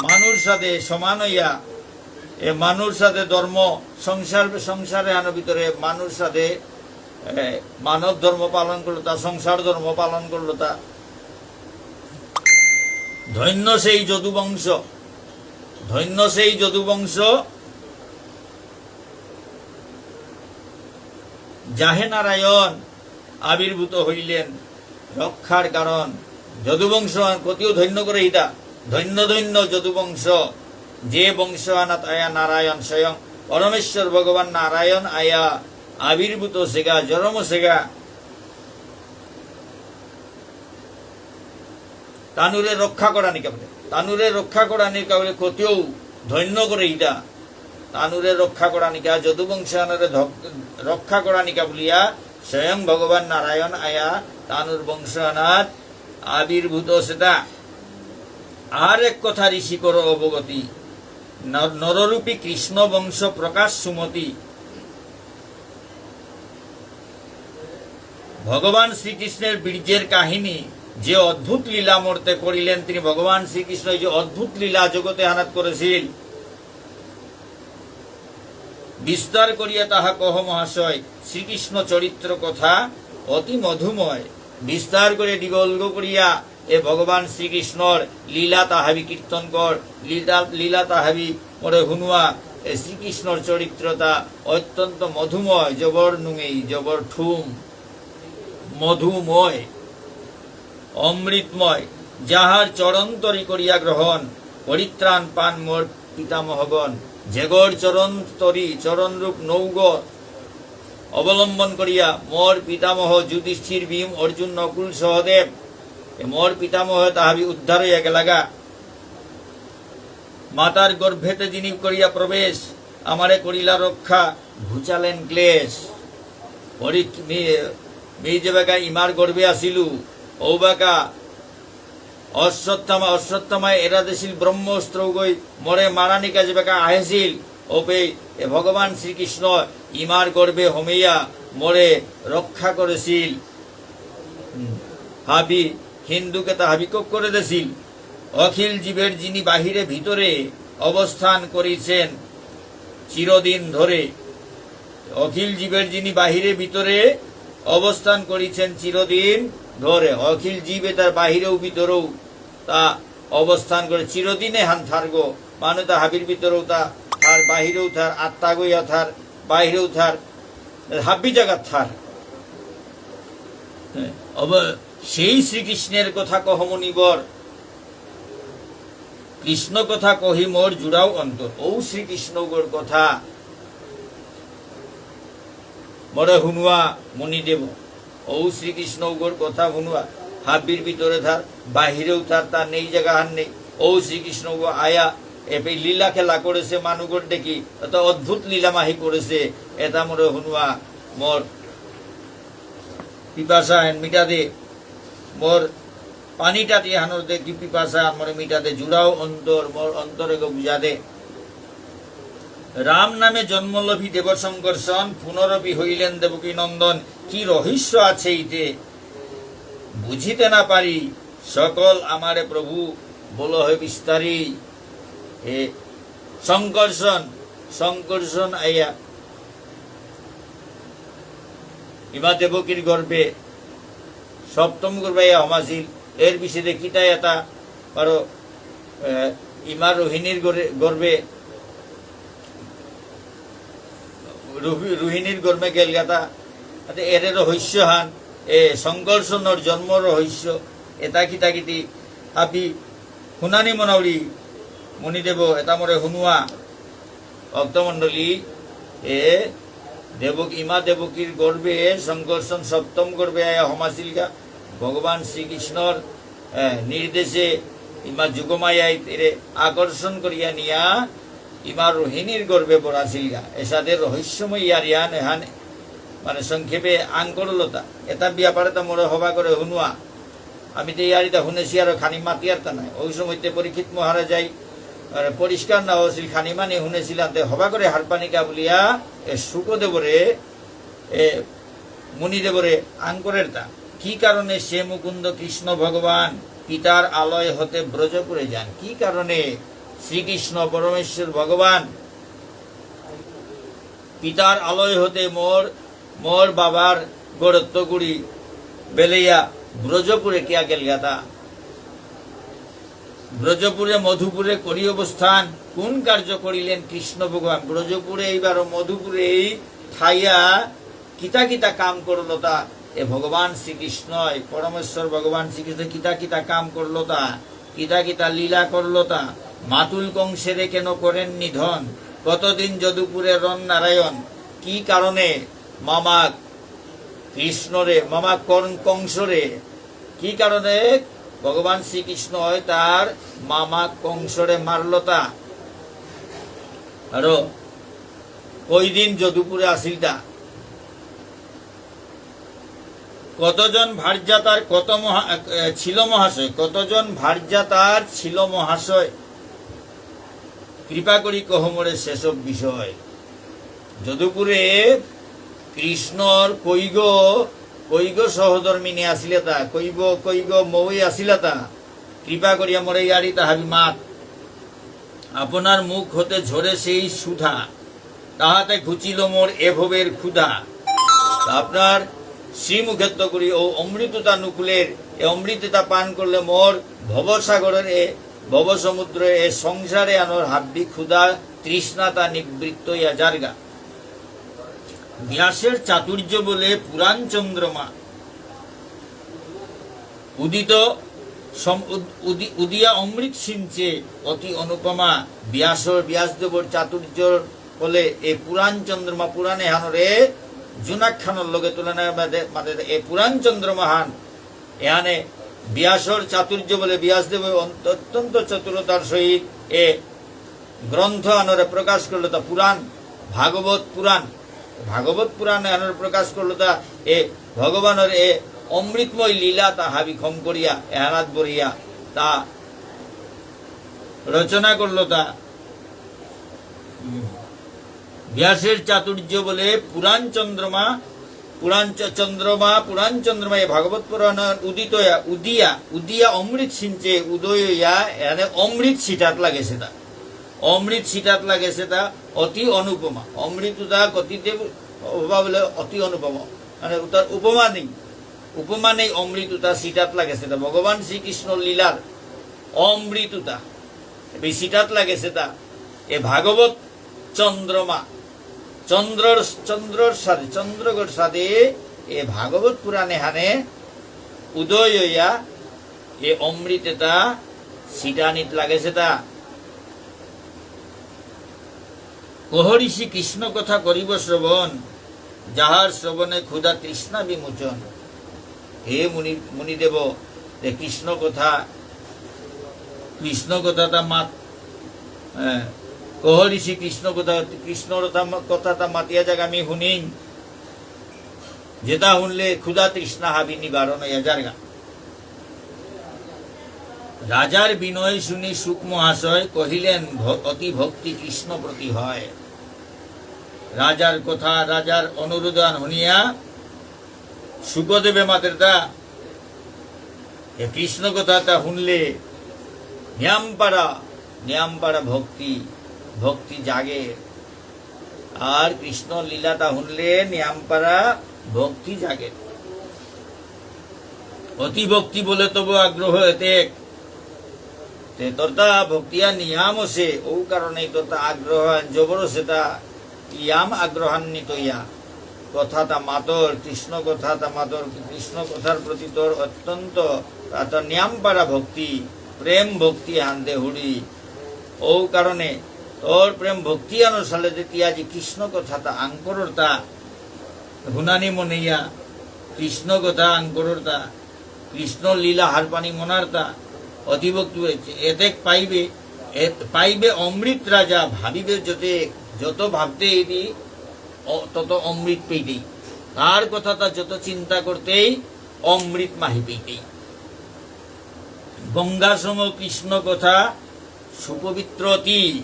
মানুর সাদে সমান হইয়া, এ মানুর সাদে ধর্ম, সংসার, সংসারে আনো ভিতরে মানুর সাদে, এ, মানব ধর্ম পালন করলো তা, সংসার ধর্ম পালন করলো তা। ধন্য সেই যদুবংশ, ধন্য সেই যদুবংশ, যাহে নারায়ণ আবির্ভূত হইলেন রক্ষার কারণ। যদুবংশ কতিও ধন্য করে ইতা, ধন্য ধন্য যদুবংশ, যে বংশ আনাত আয়া নারায়ণ স্বয়ং পরমেশ্বর ভগবান নারায়ণ আয়া আবির্ভূত সেগা, জন্ম সেগা। তানুরে রক্ষা করানিকা বুলে, তানুরে রক্ষা করানিকা বুলে কতিও ধন্য করে ইতা। তানুরে রক্ষা করানিকা, যদুবংশানরে ধ-, রক্ষা করানিকা বুলিয়া স্বয়ং ভগবান নারায়ণ আয়া তানুর বংশ আনাত আবির্ভূত সেতা। আর এক কথা ঋষি কর অবগতি, ন-, নররূপী কৃষ্ণ বংশ প্রকাশ সুমতি। ভগবান শ্রীকৃষ্ণের বীর্যের কাহিনী, যে অদ্ভুত লীলা মর্তে করিলেন, তিনি ভগবান শ্রীকৃষ্ণ যে অদ্ভুত লীলা জগতে হানাত করেছিল, বিস্তার করিয়া তাহা কহ মহাশয়। শ্রীকৃষ্ণ চরিত্র কথা অতি মধুময়। বিস্তার করে দীঘল করিয়া এ ভগবান শ্রীকৃষ্ণর লীলা তাহাবি কীর্তন কর, লীলা, লীলা তাহাবি মোরে হুনুয়া। এ শ্রীকৃষ্ণর চরিত্রতা অত্যন্ত মধুময়, জবর নুঙেই, জবর ঠুম, মধুময়, অমৃতময়। যাহার চরণ তরি করিয়া গ্রহণ, পরিত্রাণ পান মোর পিতামহগণ। যেগর চরণ তরি, চরণ রূপ নৌগ অবলম্বন করিয়া মোর পিতামহ যুধিষ্ঠির, ভীম, অর্জুন, নকুল, সহদেব, এ মোর পিতামহ তাহাবি উদ্ধার হইয়া গেলাগা। মাতার গর্ভেতে যিনি করিয়া প্রবেশ, আমারে করিলা রক্ষা, ঘুচালেন ক্লেশ। পরি-, মি-, মি যেবাকা ইমার গর্ভে আসিলু, ঔবাকা অশ্বত্থামা, অশ্বত্থামায় এরা দেছিল ব্রহ্মাস্ত্র গই, মোরে মারানিকা যেবাকা আহেছিল, ওপে এ ভগবান শ্রীকৃষ্ণ ইমার গর্ভে হমেয়া মোরে রক্ষা করেছিল। হুম। হাবি হিন্দুকে তা হাবি কোক করে দেছিল। অখিল জীবের যিনি বাহিরে ভিতরে অবস্থান করিছেন চিরদিন ধরে। অখিল জীবের যিনি বাহিরে ভিতরে অবস্থান করিছেন চিরদিন ধরে। অখিল জীবে তার বাহিরেও ভিতরেও তা অবস্থান করে চিরদিনে হান থারগো। মানু তা হাবির ভিতরেও তা থার, বাহিরেও থার, আত্মা গইয়া থার, বাহিরেও থার, হাব্বি জায়গা থার। হ্যাঁ, অব-, সেই শ্রীকৃষ্ণের কথা কহ মুনিবর, কৃষ্ণ কথা কহি মোর জুড়াও অন্তর। ঔ শ্রীকৃষ্ণগর কথা মোরে হুনুয়া মুনিদেব। ঔ শ্রীকৃষ্ণগর কথা হুনুয়া। হাব্বির ভিতরে থার, বাহিরেও থার, তার নেই জায়গা হান নেই। ঔ শ্রীকৃষ্ণগ আয়া এপে লীলা খেলা করেছে, মানুগর দেখি এত অদ্ভুত লীলা মাহি করেছে, এটা মোরে হুনুয়া। মোর পিপাসা হেন মিটা দে, মোর পানি টাটি হানোর দে কি পিপাসা, মোরে মিটা দে, জুড়াও অন্তর, মোর অন্তরে গো বুঝা দে। রাম নামে জন্ম লভি দেব সংকর্ষণ, পুনরপি হইলেন দেবকী নন্দন। কি রহস্য আছে ইতে, বুঝিতে না পারি, সকল আমারে প্রভু বল হে বিস্তারি। এ সংকর্ষণ, সংকর্ষণ আইয়া ইমা দেবকীর গর্ভে, সপ্তম গর্ভে ইয়া হমাসিল। এর পিছে কিতা এটা বারো, এ, ইমা রোহিণীর গরে-, গর্ভে, রোহি-, রোহিণীর গর্ভে গেলগাতা। আতে এরে রহস্য হান, এ সংকর্ষণর জন্ম রহস্য, এটা কিতা কিতি হাবি হুনানি মনাউরি মুনিদেব, এটা মোরে হুনুয়া। ভক্তমণ্ডলী, এ দেবক-, ইমা দেবকীর গর্ভে সংকর্ষণ সপ্তম গর্ভে আয়া হমাসিলগা। ভগবান শ্রীকৃষ্ণর, এ, নির্দেশে ইমা যোগমায়াই এরে আকর্ষণ করিয়া নিয়া ইমা রোহিণীর গর্ভে বরাসিলগা। এসাদে রহস্যময় ইয়ারিয়ান এহান, মানে, সংক্ষেপে আঙকরলতা। এটা ব্যাপারে তো মোরে হবা করে হুনুয়া। আমি তো ইয়ারিতা হুনেছি আর খানি মাতিয়ারতা নাই। ওই সময়তে পরীক্ষিত মহারাজাই, মানে, পরিষ্কার না হয়েছিল, খানি মানি হুনেছিলাম, তে হবা করে হারপানিকা বুলিয়া, এ শুকদেবরে, এ মুনিদেবরে আঙকরেরতা। কি কারণে সে মুকুন্দ কৃষ্ণ ভগবান পিতার আলয় হতে ব্রজপুরে যান? কি কারণে শ্রীকৃষ্ণ পরমেশ্বর ভগবান পিতার আলয় হতে মোর, মোর বাবার গড়ত্ত গুড়ি বেলেয়া ব্রজপুরে কিয়া গেলগাতা? ব্রজপুরে মধুপুরে করি অবস্থান, কোন কার্য করিলেন কৃষ্ণ ভগবান? ব্রজপুরে এইবার মধুপুরে এই থাইয়া কিতা কিতা কাম করলতা? এ ভগবান শ্রীকৃষ্ণই, পরমেশ্বর ভগবান শ্রীকৃষ্ণ কিতা কিতা কাম করলতা? কিতা কিতা লীলা করলতা? মাতুল কংসেরে কেন করেন নিধন? কতদিন যদুপুরে রন নারায়ণ? কি কারণে মামা কৃষ্ণরে, মামা কর্ণ-, কংসরে, কি কারণে ভগবান শ্রীকৃষ্ণই তার মামা কংসরে মারলতা? আরো কয়দিন যদুপুরে আসিলতা? কতজন ভার্যা তার কত মহা-, এ, ছিল মহাশয়, কতজন ভার্যা তার ছিল মহাশয়, কৃপা করি কহ মোরে সেসব বিষয়। যদুকুলে কৃষ্ণর কৈগ, কৈগ সহধর্মিনী আসিলাতা, কৈগ, কৈগ মৌ আসিলাতা, কৃপা করিয়া মোরে ইয়ারি তাহাবি মাত। আপনার মুখ হতে ঝরে সেই সুধা, তাহাতে ঘুচিল মোর এ ভবের ক্ষুধা। তা আপনার শ্রীমুখেত্ত করি ও অমৃততা নুকুলের, এ অমৃততা পান করলে মোর ভবসাগরের এ ভবসমুদ্র এ সংসারে আনর হাব্বি ক্ষুধা তৃষ্ণাতা নিবৃত্ত ইয়া যারগা। ব্যাসের চাতুর্য বলে পুরাণ চন্দ্রমা উদিত সম-, উদ-, উদি-, উদিয়া অমৃত সিঞ্চে অতি অনুপমা। ব্যাসর, ব্যাসদেবর চাতুর্যর ফলে এ পুরাণ চন্দ্রমা, পুরাণ এহানরে জুনাকহানর লগে তুলনা মাতে, মাতে এ পুরাণ চন্দ্রমাহান এহানে ব্যাসর চাতুর্য বলে ব্যাসদেব অন্ত-, অত্যন্ত চতুরতার সহিত এ গ্রন্থ আনরে প্রকাশ করলতা পুরাণ, ভাগবত পুরাণ। ভাগবত পুরাণ আনরে প্রকাশ করলতা এ ভগবানর এ অমৃতময় লীলা তা হাবি খম করিয়া, এহানাত বরিয়া তা রচনা করলতা। উম, ব্যাসের চাতুর্য বলে পুরাণ চন্দ্রমা, পুরাণ চ-, চন্দ্রমা, পুরাণ চন্দ্রমা এ ভাগবত পুরাণ উদিত ইয়া, উদিয়া, উদিয়া অমৃত সিঞ্চে উদয় ইয়া, এহানে অমৃত সিটাত লাগেসেতা। অমৃত সিটাত লাগেসেতা অতি অনুপমা। অমৃত উতা কতিতে হবা বলে অতি অনুপমা। মানে উতার উপমা নেই। উপমা নেই, অমৃত উতা সিটাত লাগেসেতা। ভগবান শ্রীকৃষ্ণ লীলার অমৃত উতা। এবে সিটাত লাগেসেতা। এ ভাগবত চন্দ্রমা। চন্দ্রর, চন্দ্রর সাদে, চন্দ্রগর সাদে এ ভাগবত পুরাণ এহানে উদয় হইয়া এ অমৃত এতা সিটানিত লাগেসেতা। কহ ঋষি কৃষ্ণ কথা করিব শ্রবণ, যাহার শ্রবণে ক্ষুধা তৃষ্ণা বিমোচন। হে মুনি, মুনিদেব, এ কৃষ্ণ কথা, কৃষ্ণ কথা তা মাত, এ, কহ ঋষি কৃষ্ণ কথা, কৃষ্ণর তা মা-, কথা তা মাতিয়া যাক আমি হুনিং। যেতা হুনলে ক্ষুধা তৃষ্ণা হাবি নিবারণ হইয়া যারগা। রাজার বিনয় শুনি শুক মহাশয় কহিলেন, "ভ-, অতি ভক্তি কৃষ্ণ প্রতি হয়।" রাজার কথা, রাজার অনুরোধ আন হুনিয়া শুকদেবে মাতেরতা, এ কৃষ্ণ কথা তা হুনলে নিয়ামপারা, নিয়ামপারা ভক্তি, ভক্তি জাগে। আর কৃষ্ণ লীলাটা হুনলে নিয়ামপারা ভক্তি জাগে। অতি ভক্তি বলে তব আগ্রহ এতেক। তে তোরতা ভক্তিয়া নিয়াম আছে, ও কারণে তোরতা আগ্রহ আন জবর আছে তা ইয়াম আগ্রহান্বিত ইয়া। কথাটা মাতর, কৃষ্ণ কথাটা মাতর, কৃষ্ণ কথার প্রতি তোর অত্যন্ত, তা তোর নিয়ামপারা ভক্তি, প্রেম ভক্তি হান দেহুরি। ও কারণে তোর প্রেম ভক্তি আনর সালে যে তিয়া যে কৃষ্ণ কথাটা আঙ্করর তা হুনানি মনেইয়া, কৃষ্ণ কথা আঙ্করর তা, কৃষ্ণ লীলা হারপানি মনার তা, অতি ভক্তি হয়েছে। এতেক পাইবে, এত পাইবে অমৃত রাজা, ভাবিবে যতে, যত ভাবতে এটি, অ-, তত অমৃত পেইতেই। তার কথাটা যত চিন্তা করতেই অমৃত মাহি পেইতেই। গঙ্গা সম কৃষ্ণ কথা সুপবিত্র অতি।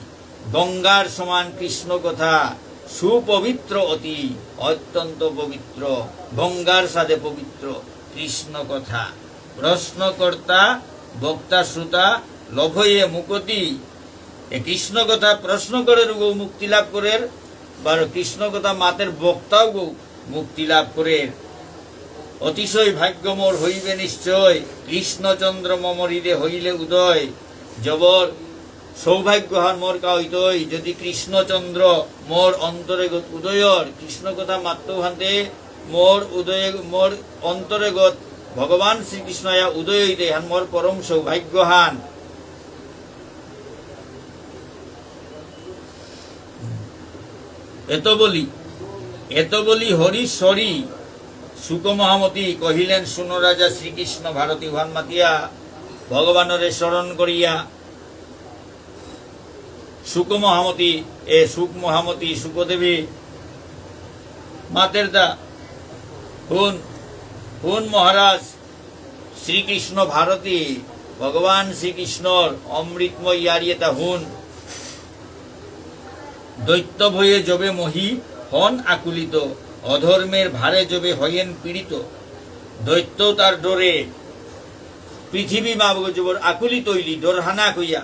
গঙ্গার সমান কৃষ্ণ কথা সুপবিত্র অতি, অত্যন্ত পবিত্র, গঙ্গার সাদে পবিত্র কৃষ্ণ কথা। প্রশ্নকর্তা বক্তা শ্রোতা লভয়ে মুকতি। এ কৃষ্ণ কথা প্রশ্ন করের উগো মুক্তি লাভ করের, বারো কৃষ্ণ কথা মাতের বক্তা উগো মুক্তি লাভ করের। অতিশয় ভাগ্য মোর হইবে নিশ্চয়, কৃষ্ণচন্দ্র মম হৃদে হইলে উদয়। জবর সৌভাগ্যহান মোর কা হইতই, যদি কৃষ্ণচন্দ্র মোর অন্তরেগত উদয়র, কৃষ্ণ কথা মাত্ত হান্তে মোর উদয়, মোর অন্তরেগত ভগবান শ্রীকৃষ্ণ ইয়া উদয় হইতে হান মোর পরম সৌভাগ্যহান। এত বলি, এত বলি হরি সরি শুক মহামতি কহিলেন, শুনো রাজা শ্রীকৃষ্ণ ভারতী ভান মাতিয়া ভগবানরে স্মরণ করিয়া শুক মহামতি, এ শুক মহামতি, শুকদেবী মাতের দা, হুন, হুন মহারাজ, শ্রীকৃষ্ণ ভারতী, ভগবান শ্রীকৃষ্ণর অমৃতময় ইয়ারি এতা হুন। দৈত্য ভয়ে যবে মহী হন আকুলিত, অধর্মের ভারে যবে হয়েন পীড়িত। দৈত্য তার ডরে পৃথিবী মা জবর আকুলিত হইলি, ডরহানা কইয়া,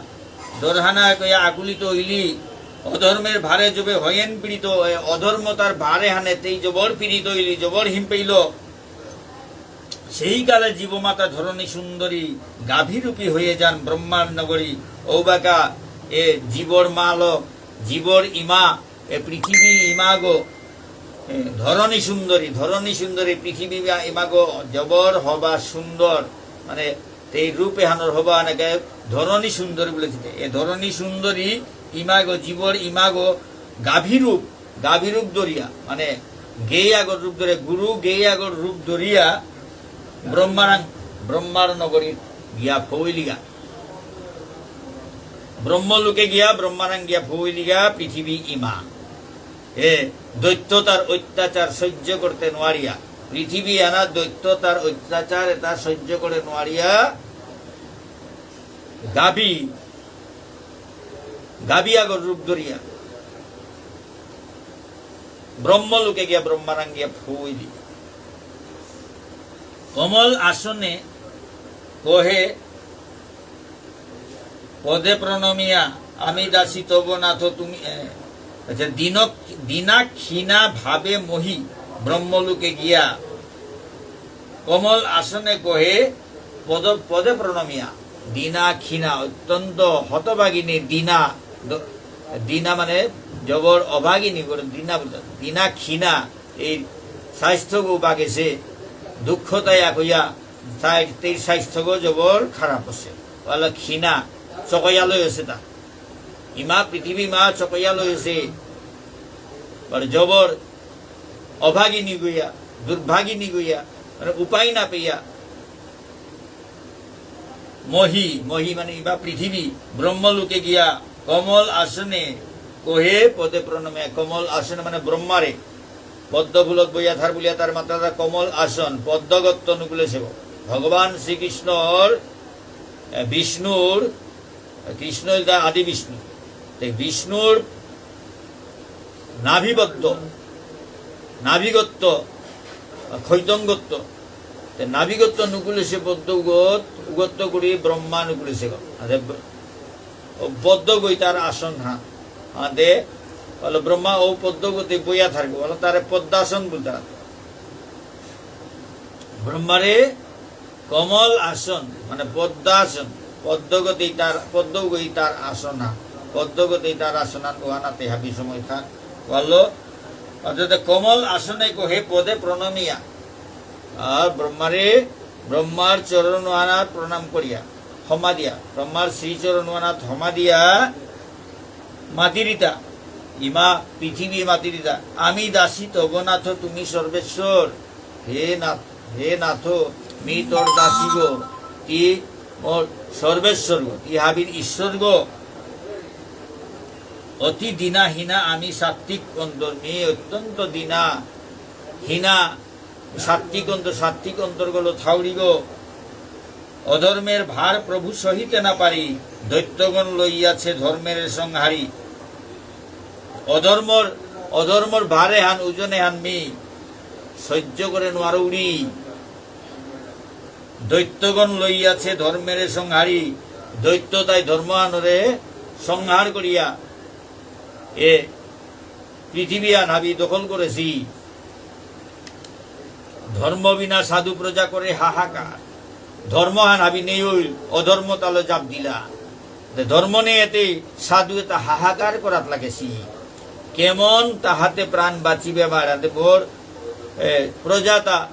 ডরহানা কইয়া আকুলিত হইলি, অধর্মের ভারে যবে হয়েন পীড়িত, এ অধর্ম তার ভারে হানে তেই জবর পীড়িত হইলি, জবর হিম পেইল। সেই কালে জীবমাতা ধরণী সুন্দরী গাভীরূপী হয়ে যান ব্রহ্মার নগরী। ঔবাকা এ জীবর মালক, জীবর ইমা, এ পৃথিবী ইমাগো, এ ধরণী সুন্দরী, ধরণী সুন্দরী পৃথিবী ইমা-, ইমাগো জবর হবা সুন্দর, মানে তেই রূপে হানর হবা নাকি ধরণী সুন্দরী বুলেসিতে। এ ধরণী সুন্দরী ইমাগো, জীবর ইমাগো গাভী রূপ, গাভী রূপ ধরিয়া, মানে গেই আগর রূপ ধরে, গুরু গেই আগর রূপ ধরিয়া ব্রহ্মারাং, ব্রহ্মার নগরী গিয়া ফৌইলিগা। ব্রহ্মলোকে গিয়া ব্রহ্মারাং গিয়া ফৌইলিগা পৃথিবী ইমা। এ দৈত্য তার অত্যাচার সহ্য করতে নোয়ারিয়া, পৃথিবী আনা দৈত্য তার অত্যাচার এতা সহ্য করে নোয়ারিয়া গাভী, গাভী আগর রূপ ধরিয়া ব্রহ্মলোকে গিয়া ব্রহ্মারাং গিয়া ফৌইলি। কমল আসনে কহে পদে প্রণমিয়া, আমি দাসী তব নাথ তুমি, এ, আচ্ছা, দীন, দীনা ক্ষীণা ভাবে মহী ব্রহ্মলোকে গিয়া কমল আসনে কহে পদ, পদে প্রণমিয়া। দীনা ক্ষীণা, অত্যন্ত হতভাগিনী দীনা, দ-, দীনা মানে জবর অভাগিনী, করে দীনা বলতে, দীনা ক্ষীণা, এই স্বাস্থ্যগো বাগেছে, দুঃখ তাই আকইয়া, তাই তেই স্বাস্থ্যগো জবর খারাপ আছে। বলে ক্ষীণা, চকয়ালো আছে তা। ইমা পৃথিবী মা চকয়ালো আছে। বলে জবর অভাগিনী গইয়া, দুর্ভাগিনী গইয়া, মানে উপায় না পেয়া। মহী, মহী মানে ইবা পৃথিবী, ব্রহ্মলোকে গিয়া কমল আসনে কহে পদে প্রণমে, কমল আসনে মানে ব্রহ্মারে, পদ্ম ফুলত বইয়া থার বুলিয়া তার মাত্রা কমল আসন, পদ্মগত্ত নুকুলেসেব। ভগবান শ্রীকৃষ্ণর, এ, বিষ্ণুর কৃষ্ণ ইলতা আদি বিষ্ণু। তে বিষ্ণুর নাভিবদ্ধ, নাভিগত্ত, খৈতঙ্গত্ত। তে নাভিগত্ত নুকুলেসে পদ্ম উগত, উগত্ত করি ব্রহ্মা নুকুলেসে গো। আদে ব-, ও পদ্ম গই তার আসন হা। আদে, বলো ব্রহ্মা ও পদ্ম গতে বইয়া থাকবো, বলো তারে পদ্মাসন বলতে। ব্রহ্মারে কমল আসন, মানে পদ্মাসন, পদ্মগতেই তার, পদ্মগই তার আসনা, পদ্মগতেই তার আসনা, ওহানাতে হাবি সময় থাক, বলল, অর্থাৎ কমল আসনে কহে পদে প্রণমিয়া, আর ব্রহ্মারে, ব্রহ্মার চরণ ওহানাত প্রণাম করিয়া, ক্ষমা দিয়া, ব্রহ্মার শ্রীচরণ ওহানাত ক্ষমা দিয়া, মাতিরিতা, ইমা পৃথিবী মাতিরিতা, আমি দাসী তব নাথ তুমি সর্বেশ্বর, হে নাথ, হে নাথ, মি তোর দাসী গো, তি মোর সর্বেশ্বর গো, তি হাবির ঈশ্বর গো। অতি দীনা হীনা আমি সাত্ত্বিক অন্তর, মি অত্যন্ত দীনা, হীনা, সাত্ত্বিক অন্তর, সাত্ত্বিক অন্তর গলো থাউরি গো। অধর্মের ভার প্রভু সহিতে না পারি, দৈত্যগণ লইয়াছে ধর্মের সংহারি। অধর্মর, অধর্মর ভারে হান, ওজনে হান মি সহ্য করে নোয়ারৌরি। দৈত্যগণ লইয়াছে ধর্মের সংহারি, দৈত্য তাই ধর্ম আনরে সংহার করিয়া এ পৃথিবী আন হাবি দখল করেছি। ধর্ম বিনা সাধু প্রজা করে হাহাকার। ধর্ম হান হাবি নেই হইল, অধর্ম তালো জাপ দিলা। তে ধর্ম নেই এতে সাধু এটা হাহাকার করাত লাগেছি। কেমন তাহাতে প্রাণ বাঁচিবে মারাতে মোর, এ, প্রজাতা,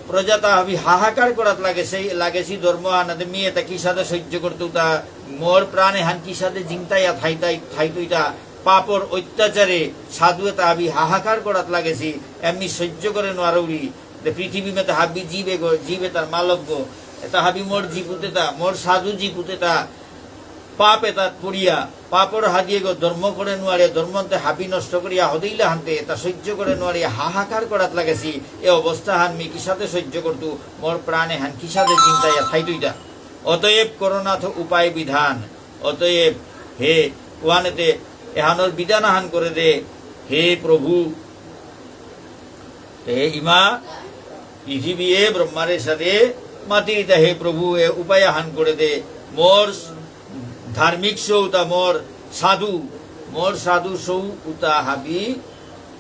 প্রজাতা হাবি হাহাকার করাত লাগেছে, লাগেছি ধর্ম আনাতে মি এটা কি সাথে সহ্য করতো তা মোর প্রাণে হান কি সাথে জিংতা ইয়া থাইতাই, থাইতো এটা পাপর অত্যাচারে সাধু এটা হাবি হাহাকার করাত লাগেছি, এমনি সহ্য করে নোয়ারৌরি। তে পৃথিবী মেতে হাবি জীবে গো, জীবে তার মালক গো, এটা হাবি মোর জীবুতে তা, মোর সাধু জীবুতে তা, পাপ এতাত পড়িয়া, পাপর হাদিয়েগো ধর্ম করে নোয়ারিয়া, ধর্মন্তে হাবি নষ্ট করিয়া হদেইলা হানতে এতা সহ্য করে নোয়ারিয়া হাহাকার করাত লাগেছি। এ অবস্থা হান মি কিসাদে সহ্য করতু, মোর প্রাণে হান কিসাদে চিন্তাইয়া থাইতইতা। অতএব করনাথ উপায় বিধান। অতএব হে ওয়ানেতে এহানর বিধান আহান করে দে, হে প্রভু। তে ইমা পৃথিবীয়ে ব্রহ্মারে সাদে মাতিরিতা, হে প্রভু, এ উপায় আহান করে দে। মোর ধার্মিক সৌ উতা, মোর সাধু, মোর সাধু সৌ উতা হাবি,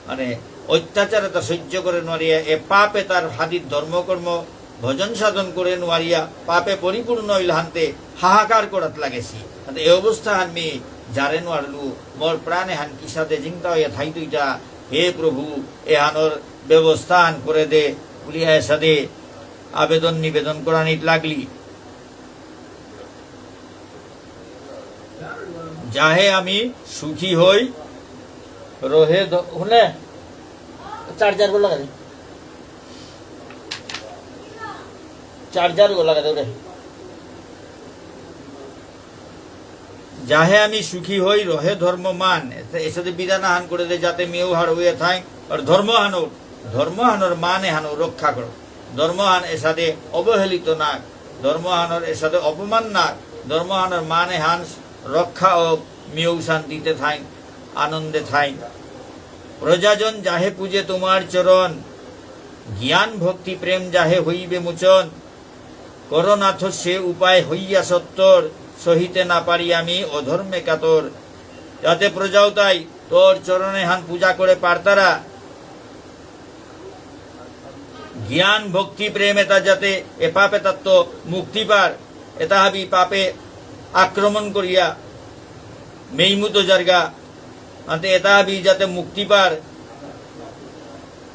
মানে, অত্যাচার এতা সহ্য করে নোয়ারিয়া, এ পাপ এতার হাদিত ধর্মকর্ম ভজন সাধন করে নোয়ারিয়া, পাপে পরিপূর্ণ হইল হানতে হাহাকার করাত লাগেছি। হানতে এ অবস্থা হান মি জারে নোয়ারলু, মোর প্রাণে হান কিসাদে জিংতা হইয়া থাইতইতা, হে প্রভু, এহানর ব্যবস্থা হান করে দে, বুলিয়া এসাদে আবেদন নিবেদন করানিত লাগলি। যাহে আমি সুখী হই, রহে ধ-, হুনে? চার্জার গো লাগা দে। চার্জার গো লাগা দে রে। যাহে আমি সুখী হই, রহে ধর্ম মান। এসে, এসাদে বিধান আহান করে দে, যাতে মিউ হার হয়ে থাই। আর ধর্ম হানো, ধর্ম হানোর মান এহানো রক্ষা করো। ধর্মহান এসাদে অবহেলিত নাক, ধর্মহানর এসাদে অপমান নাক, ধর্মহানর মান এহান রক্ষা ও মিউ শান্তিতে থাইন, আনন্দে থাইন। প্রজাজন যাহে পূজে তোমার চরণ, জ্ঞান ভক্তি প্রেম যাহে হইবে মোচন, করনাথ সে উপায় হইয়া সত্তর, সহিতে না পারি আমি অধর্মে কাতর। যাতে প্রজাও তাই তোর চরণে হান পূজা করে পারতারা, জ্ঞান, ভক্তি, প্রেম এতা যাতে এ পাপ এতাত্ত মুক্তি পার, এতা হাবি পাপে আক্রমণ করিয়া মেইমুতো জারগা, আনতে এতা হাবি যাতে মুক্তি পার,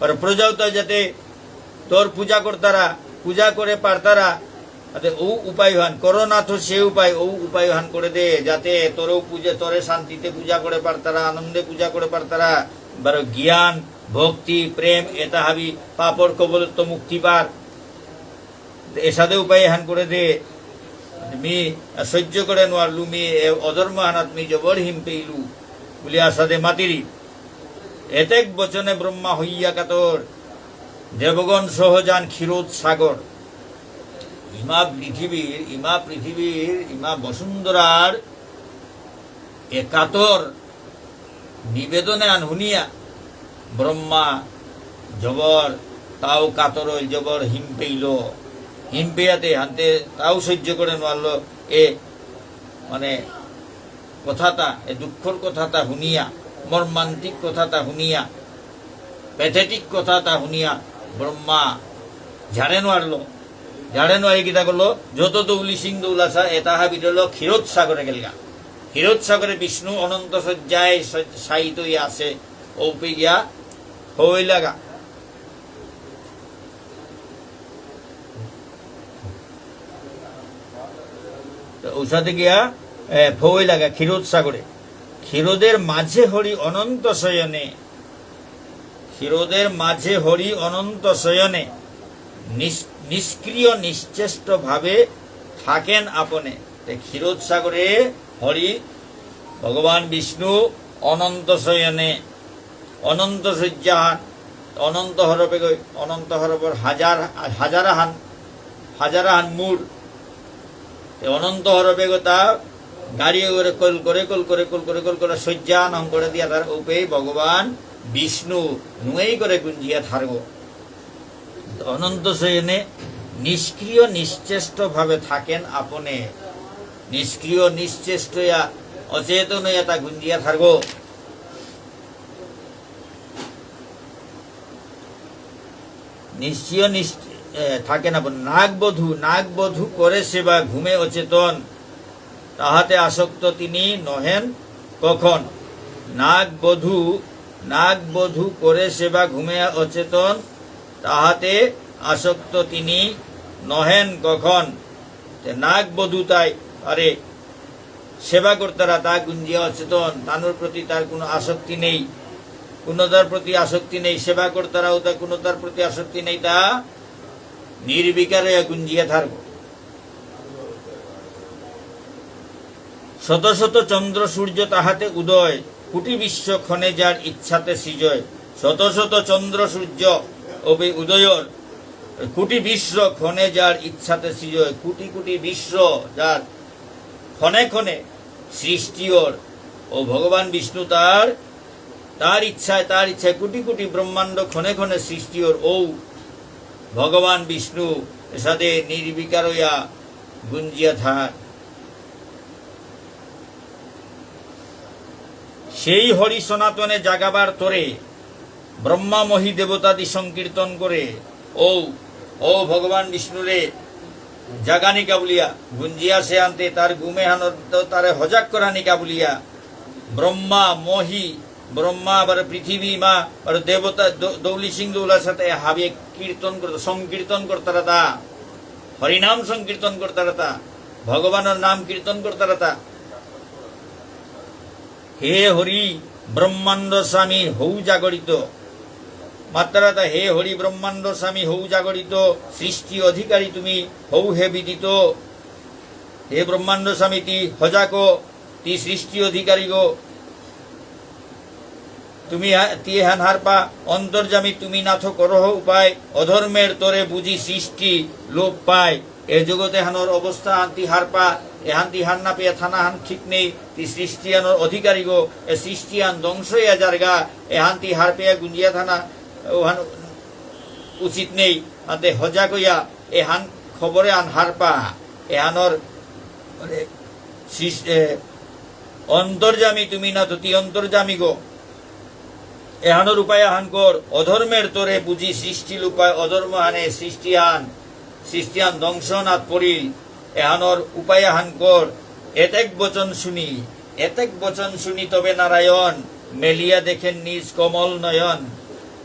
আর প্রজাউতা যাতে তোর পূজা করতারা, পূজা করে পারতারা, আতে ও উপায় হান, করনাথ সে উপায়, ও উপায় হান করে দে, যাতে তোরেও পূজা, তোরে শান্তিতে পূজা করে পারতারা, আনন্দে পূজা করে পারতারা, বারো জ্ঞান, ভক্তি, প্রেম, এতা হাবি পাপর কবলত্ত মুক্তি পার। এসাদে উপায় হান করে দে। মি সহ্য করে নোয়ারলু, মি এ অধর্ম হানাত মি জবর হিম পেইলু, বুলি আসাদে মাতিরি। এতেক বচনে ব্রহ্মা হইয়া কাতর, দেবগণ সহ যান ক্ষীরোদ সাগর। ইমা পৃথিবীর, ইমা পৃথিবীর, ইমা বসুন্ধরার এ কাতর নিবেদনে আন হুনিয়া ব্রহ্মা জবর তাও কাতর হইল, জবর হিম পেইল। হিম পেয়াতে হানতে তাও সহ্য করে নোয়ারলো। এ মানে কথাটা, এ দুঃখর কথাটা হুনিয়া, মর্মান্তিক কথাটা হুনিয়া, প্যাথেটিক কথাটা হুনিয়া ব্রহ্মা ঝাড়ে নোয়ারলো। ঝাড়ে নোয়ারি কিতা করলো? যত দৌলি সিং দৌলাসা এতা হাবিরলো ক্ষীরোদ সাগরে গেলগা। ক্ষীরোদ সাগরে বিষ্ণু অনন্ত শয্যায় শ-, শায়িত হইয়া আছে। ঔপে গিয়া হইলাগা। তো ঔসাদে গিয়া, এ, ফৌই লাগা ক্ষীরোদ সাগরে। ক্ষীরোদের মাঝে হরি অনন্ত শয়নে, ক্ষীরোদের মাঝে হরি অনন্ত শয়নে, নিস-, নিষ্ক্রিয় নিশ্চেষ্ট ভাবে থাকেন আপনে। তে ক্ষীরোদ সাগরে হরি ভগবান বিষ্ণু অনন্ত শয়নে, অনন্ত শয্যাহান, অনন্ত হরপেগই, অনন্ত হরপর হাজার, হাজারাহান, হাজারাহান মূর। তে অনন্ত হরপেগ তা গাড়ি করে কল করে, কল করে, কল করে, কল করে শয্যাহান হং করে দিয়া তার উপেই ভগবান বিষ্ণু নুয়েই করে গুঞ্জিয়া থারগো। অনন্ত শয়নে নিষ্ক্রিয় নিশ্চেষ্ট ভাবে থাকেন আপনে। নিষ্ক্রিয় নিশ্চেষ্ট ইয়া অচেতন ইয়া তা গুঞ্জিয়া থারগো। নিশ্চয় নিশ্চ-, এ, থাকে না বল। নাগবধূ, নাগবধূ করে সেবা ঘুমে অচেতন, তাহাতে আসক্ত তিনি নহেন কখন। নাগবধূ, নাগবধূ করে সেবা ঘুমে অচেতন, তাহাতে আসক্ত তিনি নহেন কখন। তে নাগবধূ তাই, আরে, সেবা করতারা তা গুঞ্জিয়া অচেতন, তানুর প্রতি তার কোনো আসক্তি নেই, কোনোটার প্রতি আসক্তি নেই, সেবা করতারাও তা কোনোটার প্রতি আসক্তি নেই, তা নির্বিকার হইয়া গুঞ্জিয়া থাকবো। শত শত চন্দ্র সূর্য তাহাতে উদয়, কোটি বিশ্ব ক্ষণে যার ইচ্ছাতে সৃজয়। শত শত চন্দ্র সূর্য অবি উদয়র, কোটি বিশ্ব ক্ষণে যার ইচ্ছাতে সৃজয়। কোটি কোটি বিশ্ব যার ক্ষণে ক্ষণে সৃষ্টি অর। ও ভগবান বিষ্ণু তার, তার ইচ্ছায়, তার ইচ্ছায় কোটি কোটি ব্রহ্মাণ্ড ক্ষণে ক্ষণে সৃষ্টি অর। ও ভগবান বিষ্ণু এসাদে নির্বিকার হইয়া গুঞ্জিয়া থার। সেই হরি সনাতনে জাগাবার তরে ব্রহ্মা মহি দেবতাদি সংকীর্তন করে। ও, ও ভগবান বিষ্ণুরে জাগানিকা বুলিয়া, গুঞ্জিয়া সে আনতে তার ঘুমে হানর তো তারে হজাক করানিকা বুলিয়া, ব্রহ্মা মহি, ব্রহ্মা বারো পৃথিবী মা, বারো দেবতা, দৌ-, দৌলি সিং দৌলার সাথে হাবিয়ে কীর্তন করত, সংকীর্তন করতারাতা, হরিনাম সংকীর্তন করতারাতা, ভগবানর নাম কীর্তন করতারাতা। হে হরি, ব্রহ্মাণ্ড স্বামী হৌ জাগরিত। মাত্রাতা, হে হরি, ব্রহ্মাণ্ড স্বামী হৌ জাগরিত, সৃষ্টি অধিকারী তুমি হৌ হে বিদিত। হে ব্রহ্মাণ্ড স্বামী, তি হজাক, তি সৃষ্টি অধিকারী গো। তুমি হা-, তি এহান হারপা, অন্তর্যামী তুমি নাথ করহ উপায়, অধর্মের তরে বুঝি সৃষ্টি লোপ পায়। এ জগতে হানর অবস্থা হান্তি হারপা, এ হান্তি হার না পেয়া থানা হান ঠিক নেই, তি সৃষ্টি আনর অধিকারী গো, এ সৃষ্টি আন ধ্বংস ইয়া জারগা, এ হান্তি হার পেয়া গুঞ্জিয়া থানা, ওহান উচিত নেই, হাতে হজাক ইয়া, এ হান খবরে আন হারপা, এ হানর, মানে, সৃষ-, এ, অন্তর্যামী তুমি না তো তি অন্তর্যামী গো। এহানর উপায় আহান কর, অধর্মের তরে বুঝি সৃষ্টি লোপ পায়, অধর্ম হানে সৃষ্টি আন, সৃষ্টি আন ধ্বংস নাত পড়িল, এহানর উপায় আহান কর, এতেক বচন শুনি, এতেক বচন শুনি তবে নারায়ণ, মেলিয়া দেখেন নিজ কমল নয়ন।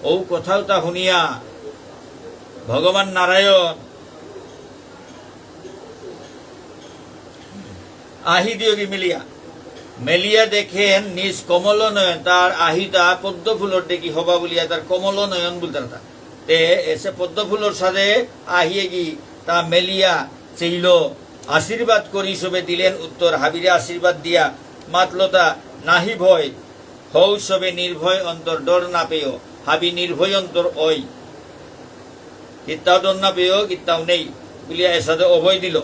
ও কথাও তা শুনিয়া ভগবান নারায়ণ আহি দিয়গি মেলিয়া। মেলিয়া দেখেন নিজ কমল নয়ন, তার আহিতা পদ্ম ফুলর দেখি হবা বুলিয়া তার কমল নয়ন বুলতারাতা। তে এসে পদ্ম ফুলর সাদে আহিয়েগি তা মেলিয়া চেইল, আশীর্বাদ করি সবে দিলেন উত্তর, হাবিরে আশীর্বাদ দিয়া মাতলতা নাহি ভয়, হৌ সবে নির্ভয় অন্তর, ডর না পেয়, হাবি নির্ভয় অন্তর ওই। কিত্তাও ডর না পেয়, কিত্তাও নেই, বুলিয়া এসাদে অভয় দিল।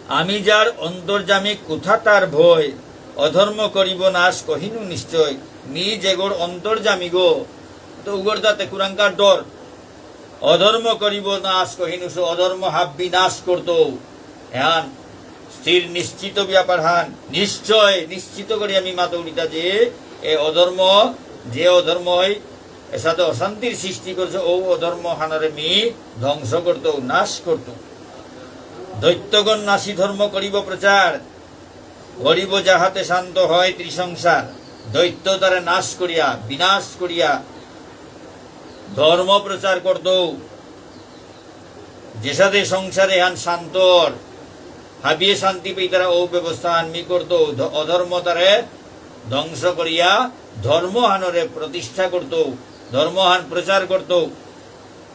আমি যার অন্তর্যামী, কোথা তার ভয়, অধর্ম করিব নাশ কহিনু নিশ্চয়। মি যেগর অন্তর্যামী গো, তো উগর দাতে কুরাঙ্কার ডর। অধর্ম করিব নাশ কহিনু, সে অধর্ম হাব্বি নাশ করতৌ। এহান স্থির নিশ্চিত ব্যাপার হান। নিশ্চয়, নিশ্চিত করি আমি মাতৌরিতা যে এ অধর্ম, যে অধর্ম হয়, এসাদে অশান্তির সৃষ্টি করছে, ও অধর্ম হানরে মি ধ্বংস করতৌ, নাশ করতৌ। দৈত্যগণ নাশী ধর্ম করিব প্রচার, করিব যাহাতে শান্ত হয় ত্রিসংসার। দৈত্য তারে নাশ করিয়া, বিনাশ করিয়া, ধর্ম প্রচার করতৌ। যেসাদে সংসারে হান শান্তর, হাবিয়ে শান্তি পেইতারা ও ব্যবস্থা হান মি করতৌ, ধ-, অধর্ম তারে ধ্বংস করিয়া ধর্ম হানরে প্রতিষ্ঠা করতৌ, ধর্ম হান প্রচার করতৌ।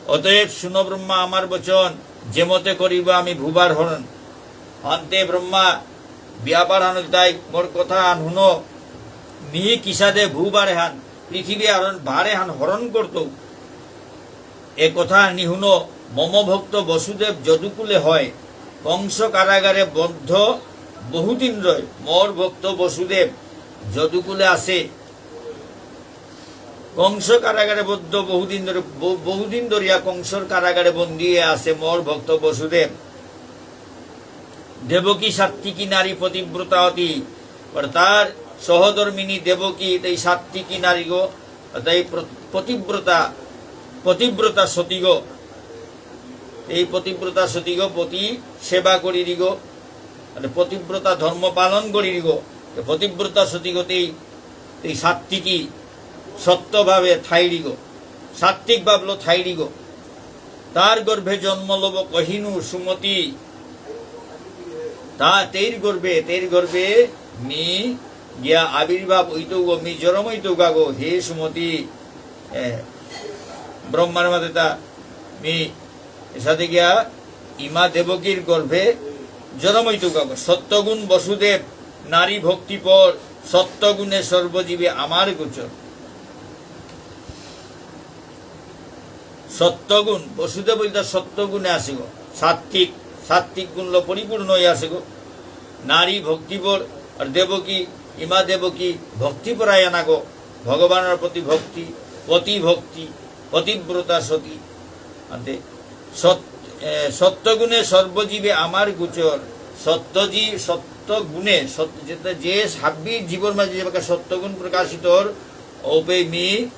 অতএব শুনো ব্রহ্মা আমার বচন, যে মতে করিব আমি ভূভার হরণ। অন্তে ব্রহ্মা ব্যাপার হান তাই মোর কথা হান হুনো, মি কিসাদে ভূভার হান, পৃথিবী হান, ভারে হান হরণ করতৌ। এ কথা নিহুনো, মম ভক্ত বসুদেব যদুকুলে হয়, কংস কারাগারে বদ্ধ বহুদিন রয়। মোর ভক্ত বসুদেব যদুকুলে আছে, কংস কারাগারে বদ্ধ বহুদিন ধরে, ব-, বহুদিন ধরিয়া কংসর কারাগারে বন্দী হয়ে আছে মোর ভক্ত বসুদেব। দেবকী সাত্ত্বিকী নারী পতিব্রতা অতি, আর তার সহধর্মিনী দেবকী এই সাত্ত্বিকী নারীগো, তাই প্র-, পতিব্রতা, পতিব্রতা সতীগ, এই পতিব্রতা সতীগ পতি সেবা করিরিগ, মানে পতিব্রতা ধর্ম পালন করিরিগ, তো পতিব্রতা সতীগ তেই, তেই সাত্ত্বিকী সত্যভাবে থাইরিগ, সাত্ত্বিক ভাবলো থাইরিগ। তার গর্ভে জন্ম লব কহিনু সুমতি। তা তেইর গর্ভে, তেইর গর্ভে মি গিয়া আবির্ভাব হইতৌগ, মি জরম হইতৌগা গো, হে সুমতি। এ, ব্রহ্মার মাতে তা মি এসাদে গিয়া ইমা দেবকীর গর্ভে জনম হইতে কাগজ। সত্যগুণ বসুদেব, নারী ভক্তিপর, সত্যগুণে সর্বজীবে আমার গোচর। সত্যগুণ, বসুদেব বলতে সত্যগুণে আসে গো। সাত্ত্বিক, সাত্ত্বিক গুণলো পরিপূর্ণ হয়ে আসে গো। নারী ভক্তিপর, আর দেবকী, ইমা দেবকী ভক্তিপরায়ণা গো। ভগবানের প্রতি ভক্তি, পতিভক্তি, পতিব্রতা সতী। আন্তে সত-, এ, সত্যগুণে সর্বজীবে আমার গোচর। সত্যজী-, সত্যগুণে, সত-, যেটা যে হাব্বি জীবর মাঝে যেবাকা সত্যগুণ প্রকাশিত অর, ওপে মি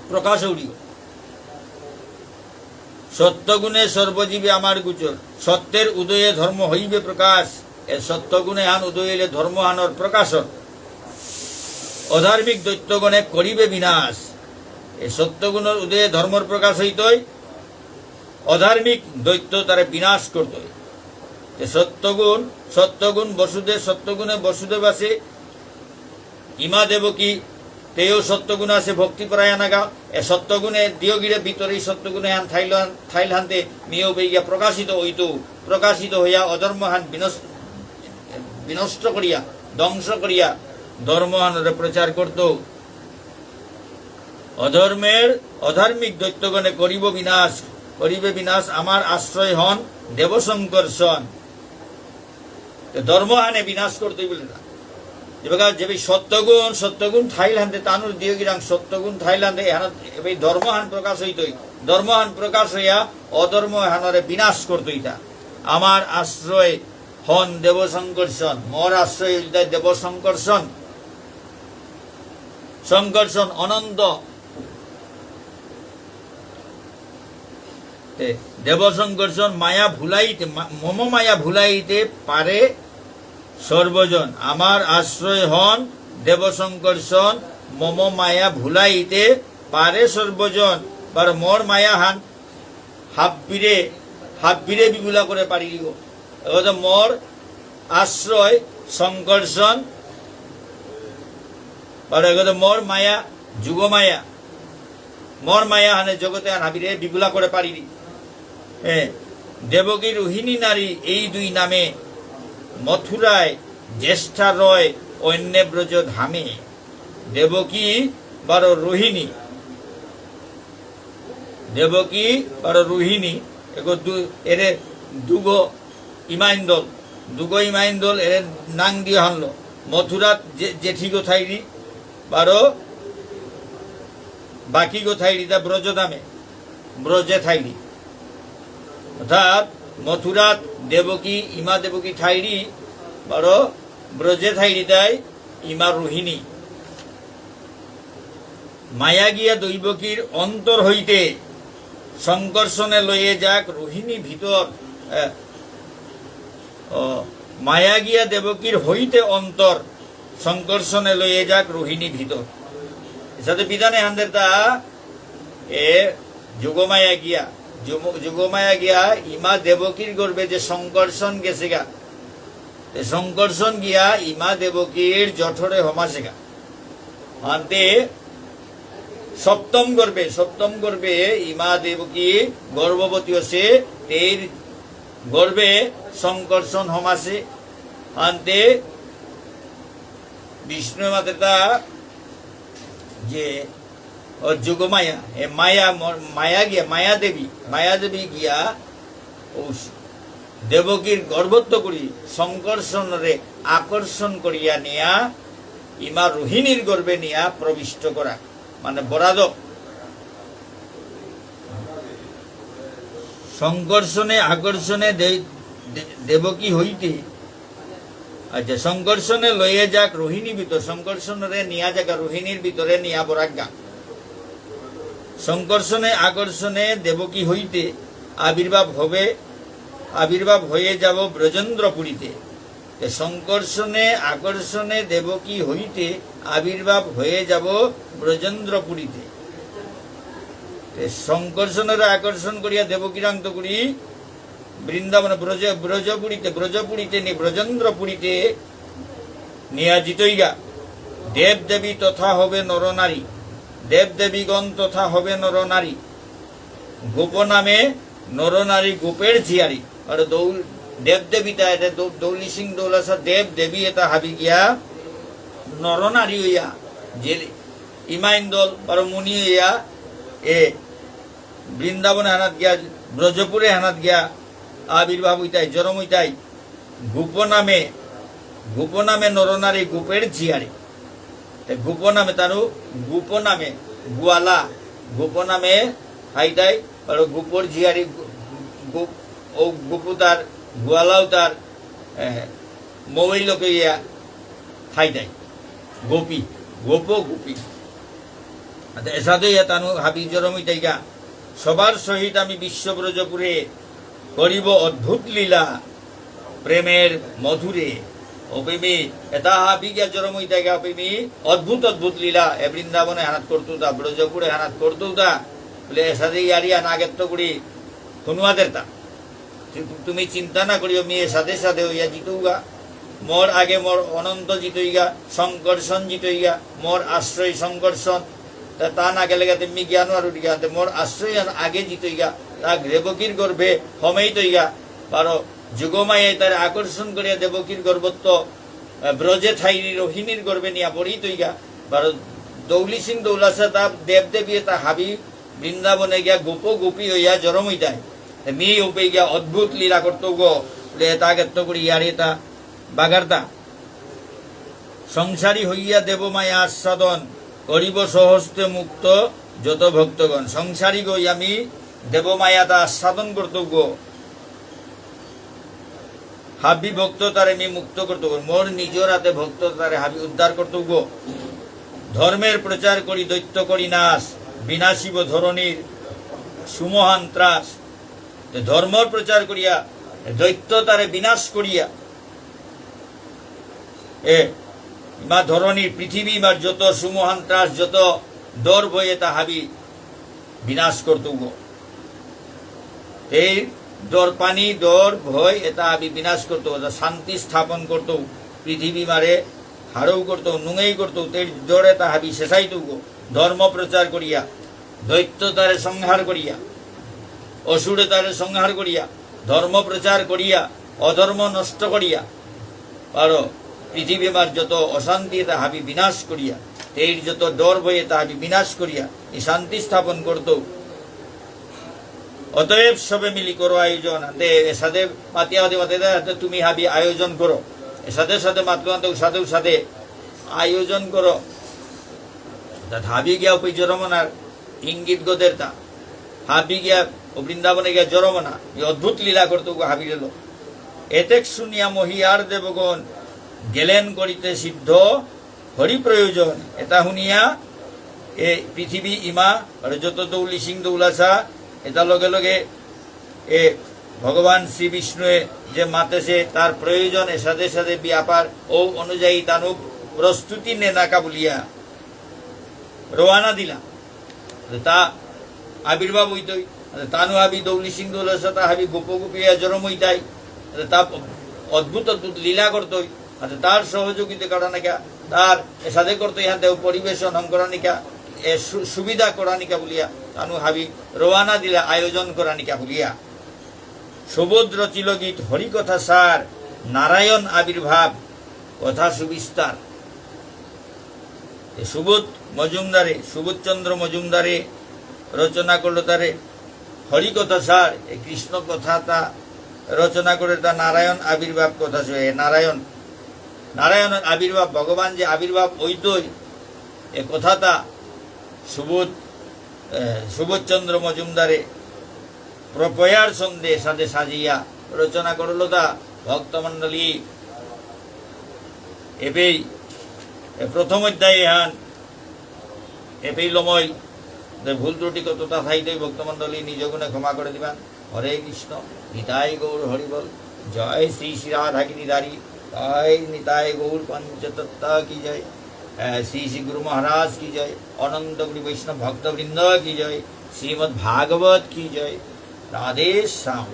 প্রকাশ উড়িও। সত্যগুণে সর্বজীবে আমার গোচর। সত্যের উদয়ে ধর্ম হইবে প্রকাশ। এ সত্যগুণ এহান উদয় হইলে ধর্ম হানর প্রকাশ অর। অধার্মিক দৈত্যগণে করিবে বিনাশ। এ সত্যগুণর উদয়ে ধর্মর প্রকাশ হইতই, অধার্মিক দৈত্য তারে বিনাশ করতই। এ সত্যগুণ, সত্যগুণ বসুদেব, সত্যগুণে বসুদেব আসে, ইমা দেবকী, তেও সত্যগুণ আসে ভক্তিপরায়ণাগা। এ সত্যগুণে দিয়গিরে ভিতরে এই সত্যগুণে হান থাইল-, থাইলহান্তে মিও বেগিয়া প্রকাশিত হইতু, প্রকাশিত হইয়া অধর্ম হান বিনস-, বিনষ্ট করিয়া, ধ্বংস করিয়া ধর্ম হানরে প্রচার করত। অধর্মের, অধার্মিক দৈত্যগণে করিব বিনাশ, করিবে বিনাশ, আমার আশ্রয় হন দেব সংকর্ষণ। তো ধর্ম হানে বিনাশ করতে বলে না। যেবাকা যেবে সত্যগুণ, সত্যগুণ থাইলহান্তে তানুর দিয়গিরাং সত্যগুণ থাইলহান্তে এহান এবে ধর্ম হান প্রকাশ হইতই। ধর্ম হান প্রকাশ হইয়া অধর্ম হানরে বিনাশ করতই তা। আমার আশ্রয় হন দেব সংকর্ষণ, মোর আশ্রয় হইল দেব সংকর্ষণ। সংকর্ষণ অনন্ত। তে, দেব সংকর্ষণ মায়া ভুলাইতে, মা-, মম মায়া ভুলাইতে পারে সর্বজন। আমার আশ্রয় হন দেব সংকর্ষণ, মম মায়া ভুলাইতে পারে সর্বজন। বারো মোর মায়া হান হাব্বিরে, হাব্বিরে বিবুলা করে পারিলিব। এগত মোর আশ্রয় সংকর্ষণ, বারো এগত মোর মায়া, যোগমায়া। মোর মায়া হানে জগতে আন হাবিরে বিবুলা করে পারিলি। এ, দেবকী রোহিণী নারী এই দুই নামে মথুরায় জ্যেষ্ঠা রয় অন্যে ব্রজ ধামে। দেবকী বারো রোহিণী। দেবকী বারো রোহিণী, এগো দু-, এরে দুগো ইমাইন্দল, দুগো ইমাইন্দল এরে নাং দিয়া হানলো। মথুরাত জে-, জেঠিগো থাইরি, বারো বাকিগো থাইরি তা ব্রজধামে, ব্রজে থাইরি। অর্থাৎ মথুরাত দেবকী, ইমা দেবকী থাইরি, বারো ব্রজে থাইরি তাই ইমা রোহিণী। মায়া গিয়া দৈবকীর অন্তর হইতে সংকর্ষণে লয়ে যাক রোহিণী ভিতর। এ, ও, মায়া গিয়া দেবকীর হইতে অন্তর সংকর্ষণে লয়ে যাক রোহিণী ভিতর। এসাদে বিধানে হান্দের তা এ যোগমায়া গিয়া, যোগ-, যোগমায়া গিয়া ইমা দেবকীর গর্ভে যে সংকর্ষণ গেছেগা, এ সংকর্ষণ গিয়া ইমা দেবকীর জঠরে হমাসেগা। আনতে সপ্তম গর্ভে, সপ্তম গর্ভে ইমা দেবকী গর্ভবতী হসে, তেইর গর্ভে সংকর্ষণ হমাসে। আনতে বিষ্ণু মাতেরতা যে ও যোগমায়া, এ মায়া মর-, মায়া গিয়া, মায়া দেবী, মায়া দেবী গিয়া ও স-, দেবকীর গর্ভত্ত করি সংকর্ষণরে আকর্ষণ করিয়া নিয়া ইমা রোহিণীর গর্ভে নিয়া প্রবিষ্ট করা, মানে বরাদক। সংকর্ষণে আকর্ষণে দে-, দে-, দেবকী হইতে আচ্ছা, সংকর্ষণে লইয়া যাক রোহিণী ভিতর, সংকর্ষণরে নিয়া যাক রোহিণীর ভিতরে নিয়া বরাগা। সংকর্ষণে আকর্ষণে দেবকী হইতে আবির্ভাব হবে, আবির্ভাব হয়ে যাব ব্রজেন্দ্রপুরীতে। তে সংকর্ষণে আকর্ষণে দেবকী হইতে আবির্ভাব হয়ে যাব ব্রজেন্দ্রপুরীতে। তে সংকর্ষণরে আকর্ষণ করিয়া দেবকীরাং তো করি বৃন্দাবন ব্রজ-, ব্রজপুরীতে, ব্রজপুরীতে নি-, ব্রজেন্দ্রপুরীতে নিয়া জিতইগা। দেব দেবী তথা হবে নরনারী, দেব দেবীগণ তথা হবে নরনারী। গোপ নামে নরনারী গোপের ঝিয়ারি। আর দৌ-, দেব দেবী তা এতা দৌ-, দৌলি সিং দৌলাসা দেব দেবী এতা হাবি গিয়া নরনারী হইয়া, যে ইমাইন্দল আর মুনি হইয়া, এ বৃন্দাবনে হানাত গিয়া, ব্রজপুরে হানাত গিয়া আবির্ভাব হইতাই, জরম হইতাই, গোপ নামে, গোপ নামে নরনারী গোপের জিয়ারে। তে গোপ নামে তানু, গোপ নামে, গোয়ালা, গোপ নামে হাইতাই, আর গোপর জিয়ারি, গো-, ও গোপু তার, গোয়ালাও তার, এ, মৌই লোকে ইয়া হাইতাই। গোপী, গোপ গোপী। আতে এসাদে ইয়া তানু হাবি জরম হইতাইগা। সবার সহিত আমি বিশ্বব্রজপুরে করিব অদ্ভুত লীলা প্রেমের মধুরে। ওপেমি এতা হাবি গিয়া জরম হইতাইগা, ওপেমি অদ্ভুত অদ্ভুত লীলা এ বৃন্দাবনে হানাত করতুতা, ব্রজপুরে হানাত করতুতা। বুলে এসাদে ইয়ারিয়া নাগেত্ত গুড়ি হুনুয়াদের তা। তু-, তুমি চিন্তা না করিও, মি এসাদে সাদে হইয়া জিতৌগা। মোর আগে মোর অনন্ত জিতইগা, সংকর্ষণ জিতইগা, মোর আশ্রয় সংকর্ষণ। তা, তা না গেলে গেতে মি জ্ঞান আর উঠিগা, তে মোর আশ্রয় আন আগে জিতইগা, তা দেবকীর গর্ভে হমেই তৈগা। বারো যোগমায়াই তার আকর্ষণ করিয়া দেবকীর গর্ভত্ত, আহ, ব্রজে থাইরি রোহিণীর গর্ভে নিয়া পড়ি তৈগা। বারো দৌলি সিং দৌলাসা তা দেব দেবী তা হাবি বৃন্দাবনে গিয়া গোপ গোপী হইয়া জরম হইতাই। তে মি উপে গিয়া অদ্ভুত লীলা করতৌগো, বুলে এতা গেত্ত করি ইয়ারি তা বাগারতা। সংসারী হইয়া দেবমায়া আস্বাদন, করিব স্বহস্তে মুক্ত যত ভক্তগণ। সংসারী গই আমি দেবমায়াতা আস্বাদন করতৌগো। হাবি ভক্ত তারে মি মুক্ত করতৌগো। মোর নিজর হাতে ভক্ত তারে হাবি উদ্ধার করতৌগো। ধর্মের প্রচার করি দৈত্য করি নাশ, বিনাশিব ধরণীর সুমহান ত্রাস। তে ধর্মর প্রচার করিয়া, দৈত্য তারে বিনাশ করিয়া, এ, ইমা ধরণীর পৃথিবী ইমার যত সুমহান ত্রাস, যত ডর ভয় এতা হাবি বিনাশ করতৌগো। এই ডর পানি, ডর ভয় এতা হাবি বিনাশ করতৌ, এতা শান্তি স্থাপন করতৌ, পৃথিবী মারে হারৌ করতৌ, নুঙেই করতৌ, তেই ডর এতা হাবি শেষাইতৌগো। ধর্ম প্রচার করিয়া, দৈত্য তারে সংহার করিয়া, অসুরে তারে সংহার করিয়া, ধর্ম প্রচার করিয়া, অধর্ম নষ্ট করিয়া, আর পৃথিবী মার যত অশান্তি এতা হাবি বিনাশ করিয়া, তেইর যত ডর ভয় এতা হাবি বিনাশ করিয়া, এই শান্তি স্থাপন করতৌ। অতএব সবে মিলি করো আয়োজন। আনতে এসাদে মাতিয়া হতে মাতে দে, আনতে তুমি হাবি আয়োজন করো। এসাদে সাদে মাতলো আনতে উসাদে উসাদে আয়োজন করো। তা হাবি গিয়া উপে জরমনার ইঙ্গিত গদেরতা। হাবি গিয়া ও বৃন্দাবনে গিয়া জরমনা। এই অদ্ভুত লীলা করতৌগো হাবিরেলো। এতেক শুনিয়া মহিয়ার দেবগণ গেলেন করিতে সিদ্ধ হরি প্রয়োজন। এতা শুনিয়া এ পৃথিবী ইমা আর যত দৌলি সিং দৌলাসা, এতা লগে লগে এ ভগবান শ্রী বিষ্ণুয়ে যে মাতেসে তার প্রয়োজন এসাদে সাদে ব্যাপার ও অনুযায়ী তানু প্রস্তুতি নেনাকা বুলিয়া রওয়ানা দিলা। তা আবির্ভাব হইতই। তানু হাবি দৌলি সিং দৌলাসা তা হাবি গোপ গোপী হইয়া জরম হইতাই। তা অদ্ভুত অদ্ভুত লীলা করতই। আর তার সহযোগিতা করানিকা, তার এসাদে করতই হাতে পরিবেশন হম করানিকা, এ সু-, সুবিধা করানিকা বুলিয়া, তানু হাবি রওয়ানা দিলা আয়োজন করানিকা বুলিয়া। সুবোধ রচিল গীত হরিকথা সার, নারায়ণ আবির্ভাব কথা সুবিস্তার। এ সুবোধ মজুমদারে, সুবোধ চন্দ্র মজুমদারে রচনা করলো তারে হরিকথা সার, এ কৃষ্ণ কথাতা রচনা করে তা নারায়ণ আবির্ভাব কথা সে, এ নারায়ণ, নারায়ণর আবির্ভাব, ভগবান যে আবির্ভাব হইতই, এ কথাতা সুবোধ, এ, সুবোধ চন্দ্র মজুমদারে প্রপয়ার ছন্দে সাদে সাজিয়া রচনা করলো তা ভক্তমণ্ডলী। এবেই, এ, প্রথম অধ্যায় এহান, এবেই লময়, যে ভুল ত্রুটি কতটা থাইতই ভক্তমণ্ডলী নিজ গুণে ক্ষমা করে দিবা। হরে কৃষ্ণ, নিতাই গৌর হরিবল, জয় শ্রী শ্রী রাধা গিরিধারী, জয় নিতাই গৌর পঞ্চতত্ত্ব কি জয়, এ, শ্রী শ্রী গুরু মহারাজ কি জয়, অনন্ত কোটি বৈষ্ণব ভক্তবৃন্দ কি জয়, শ্রীমদ্ ভাগবত কি জয়, রাধে শ্যাম।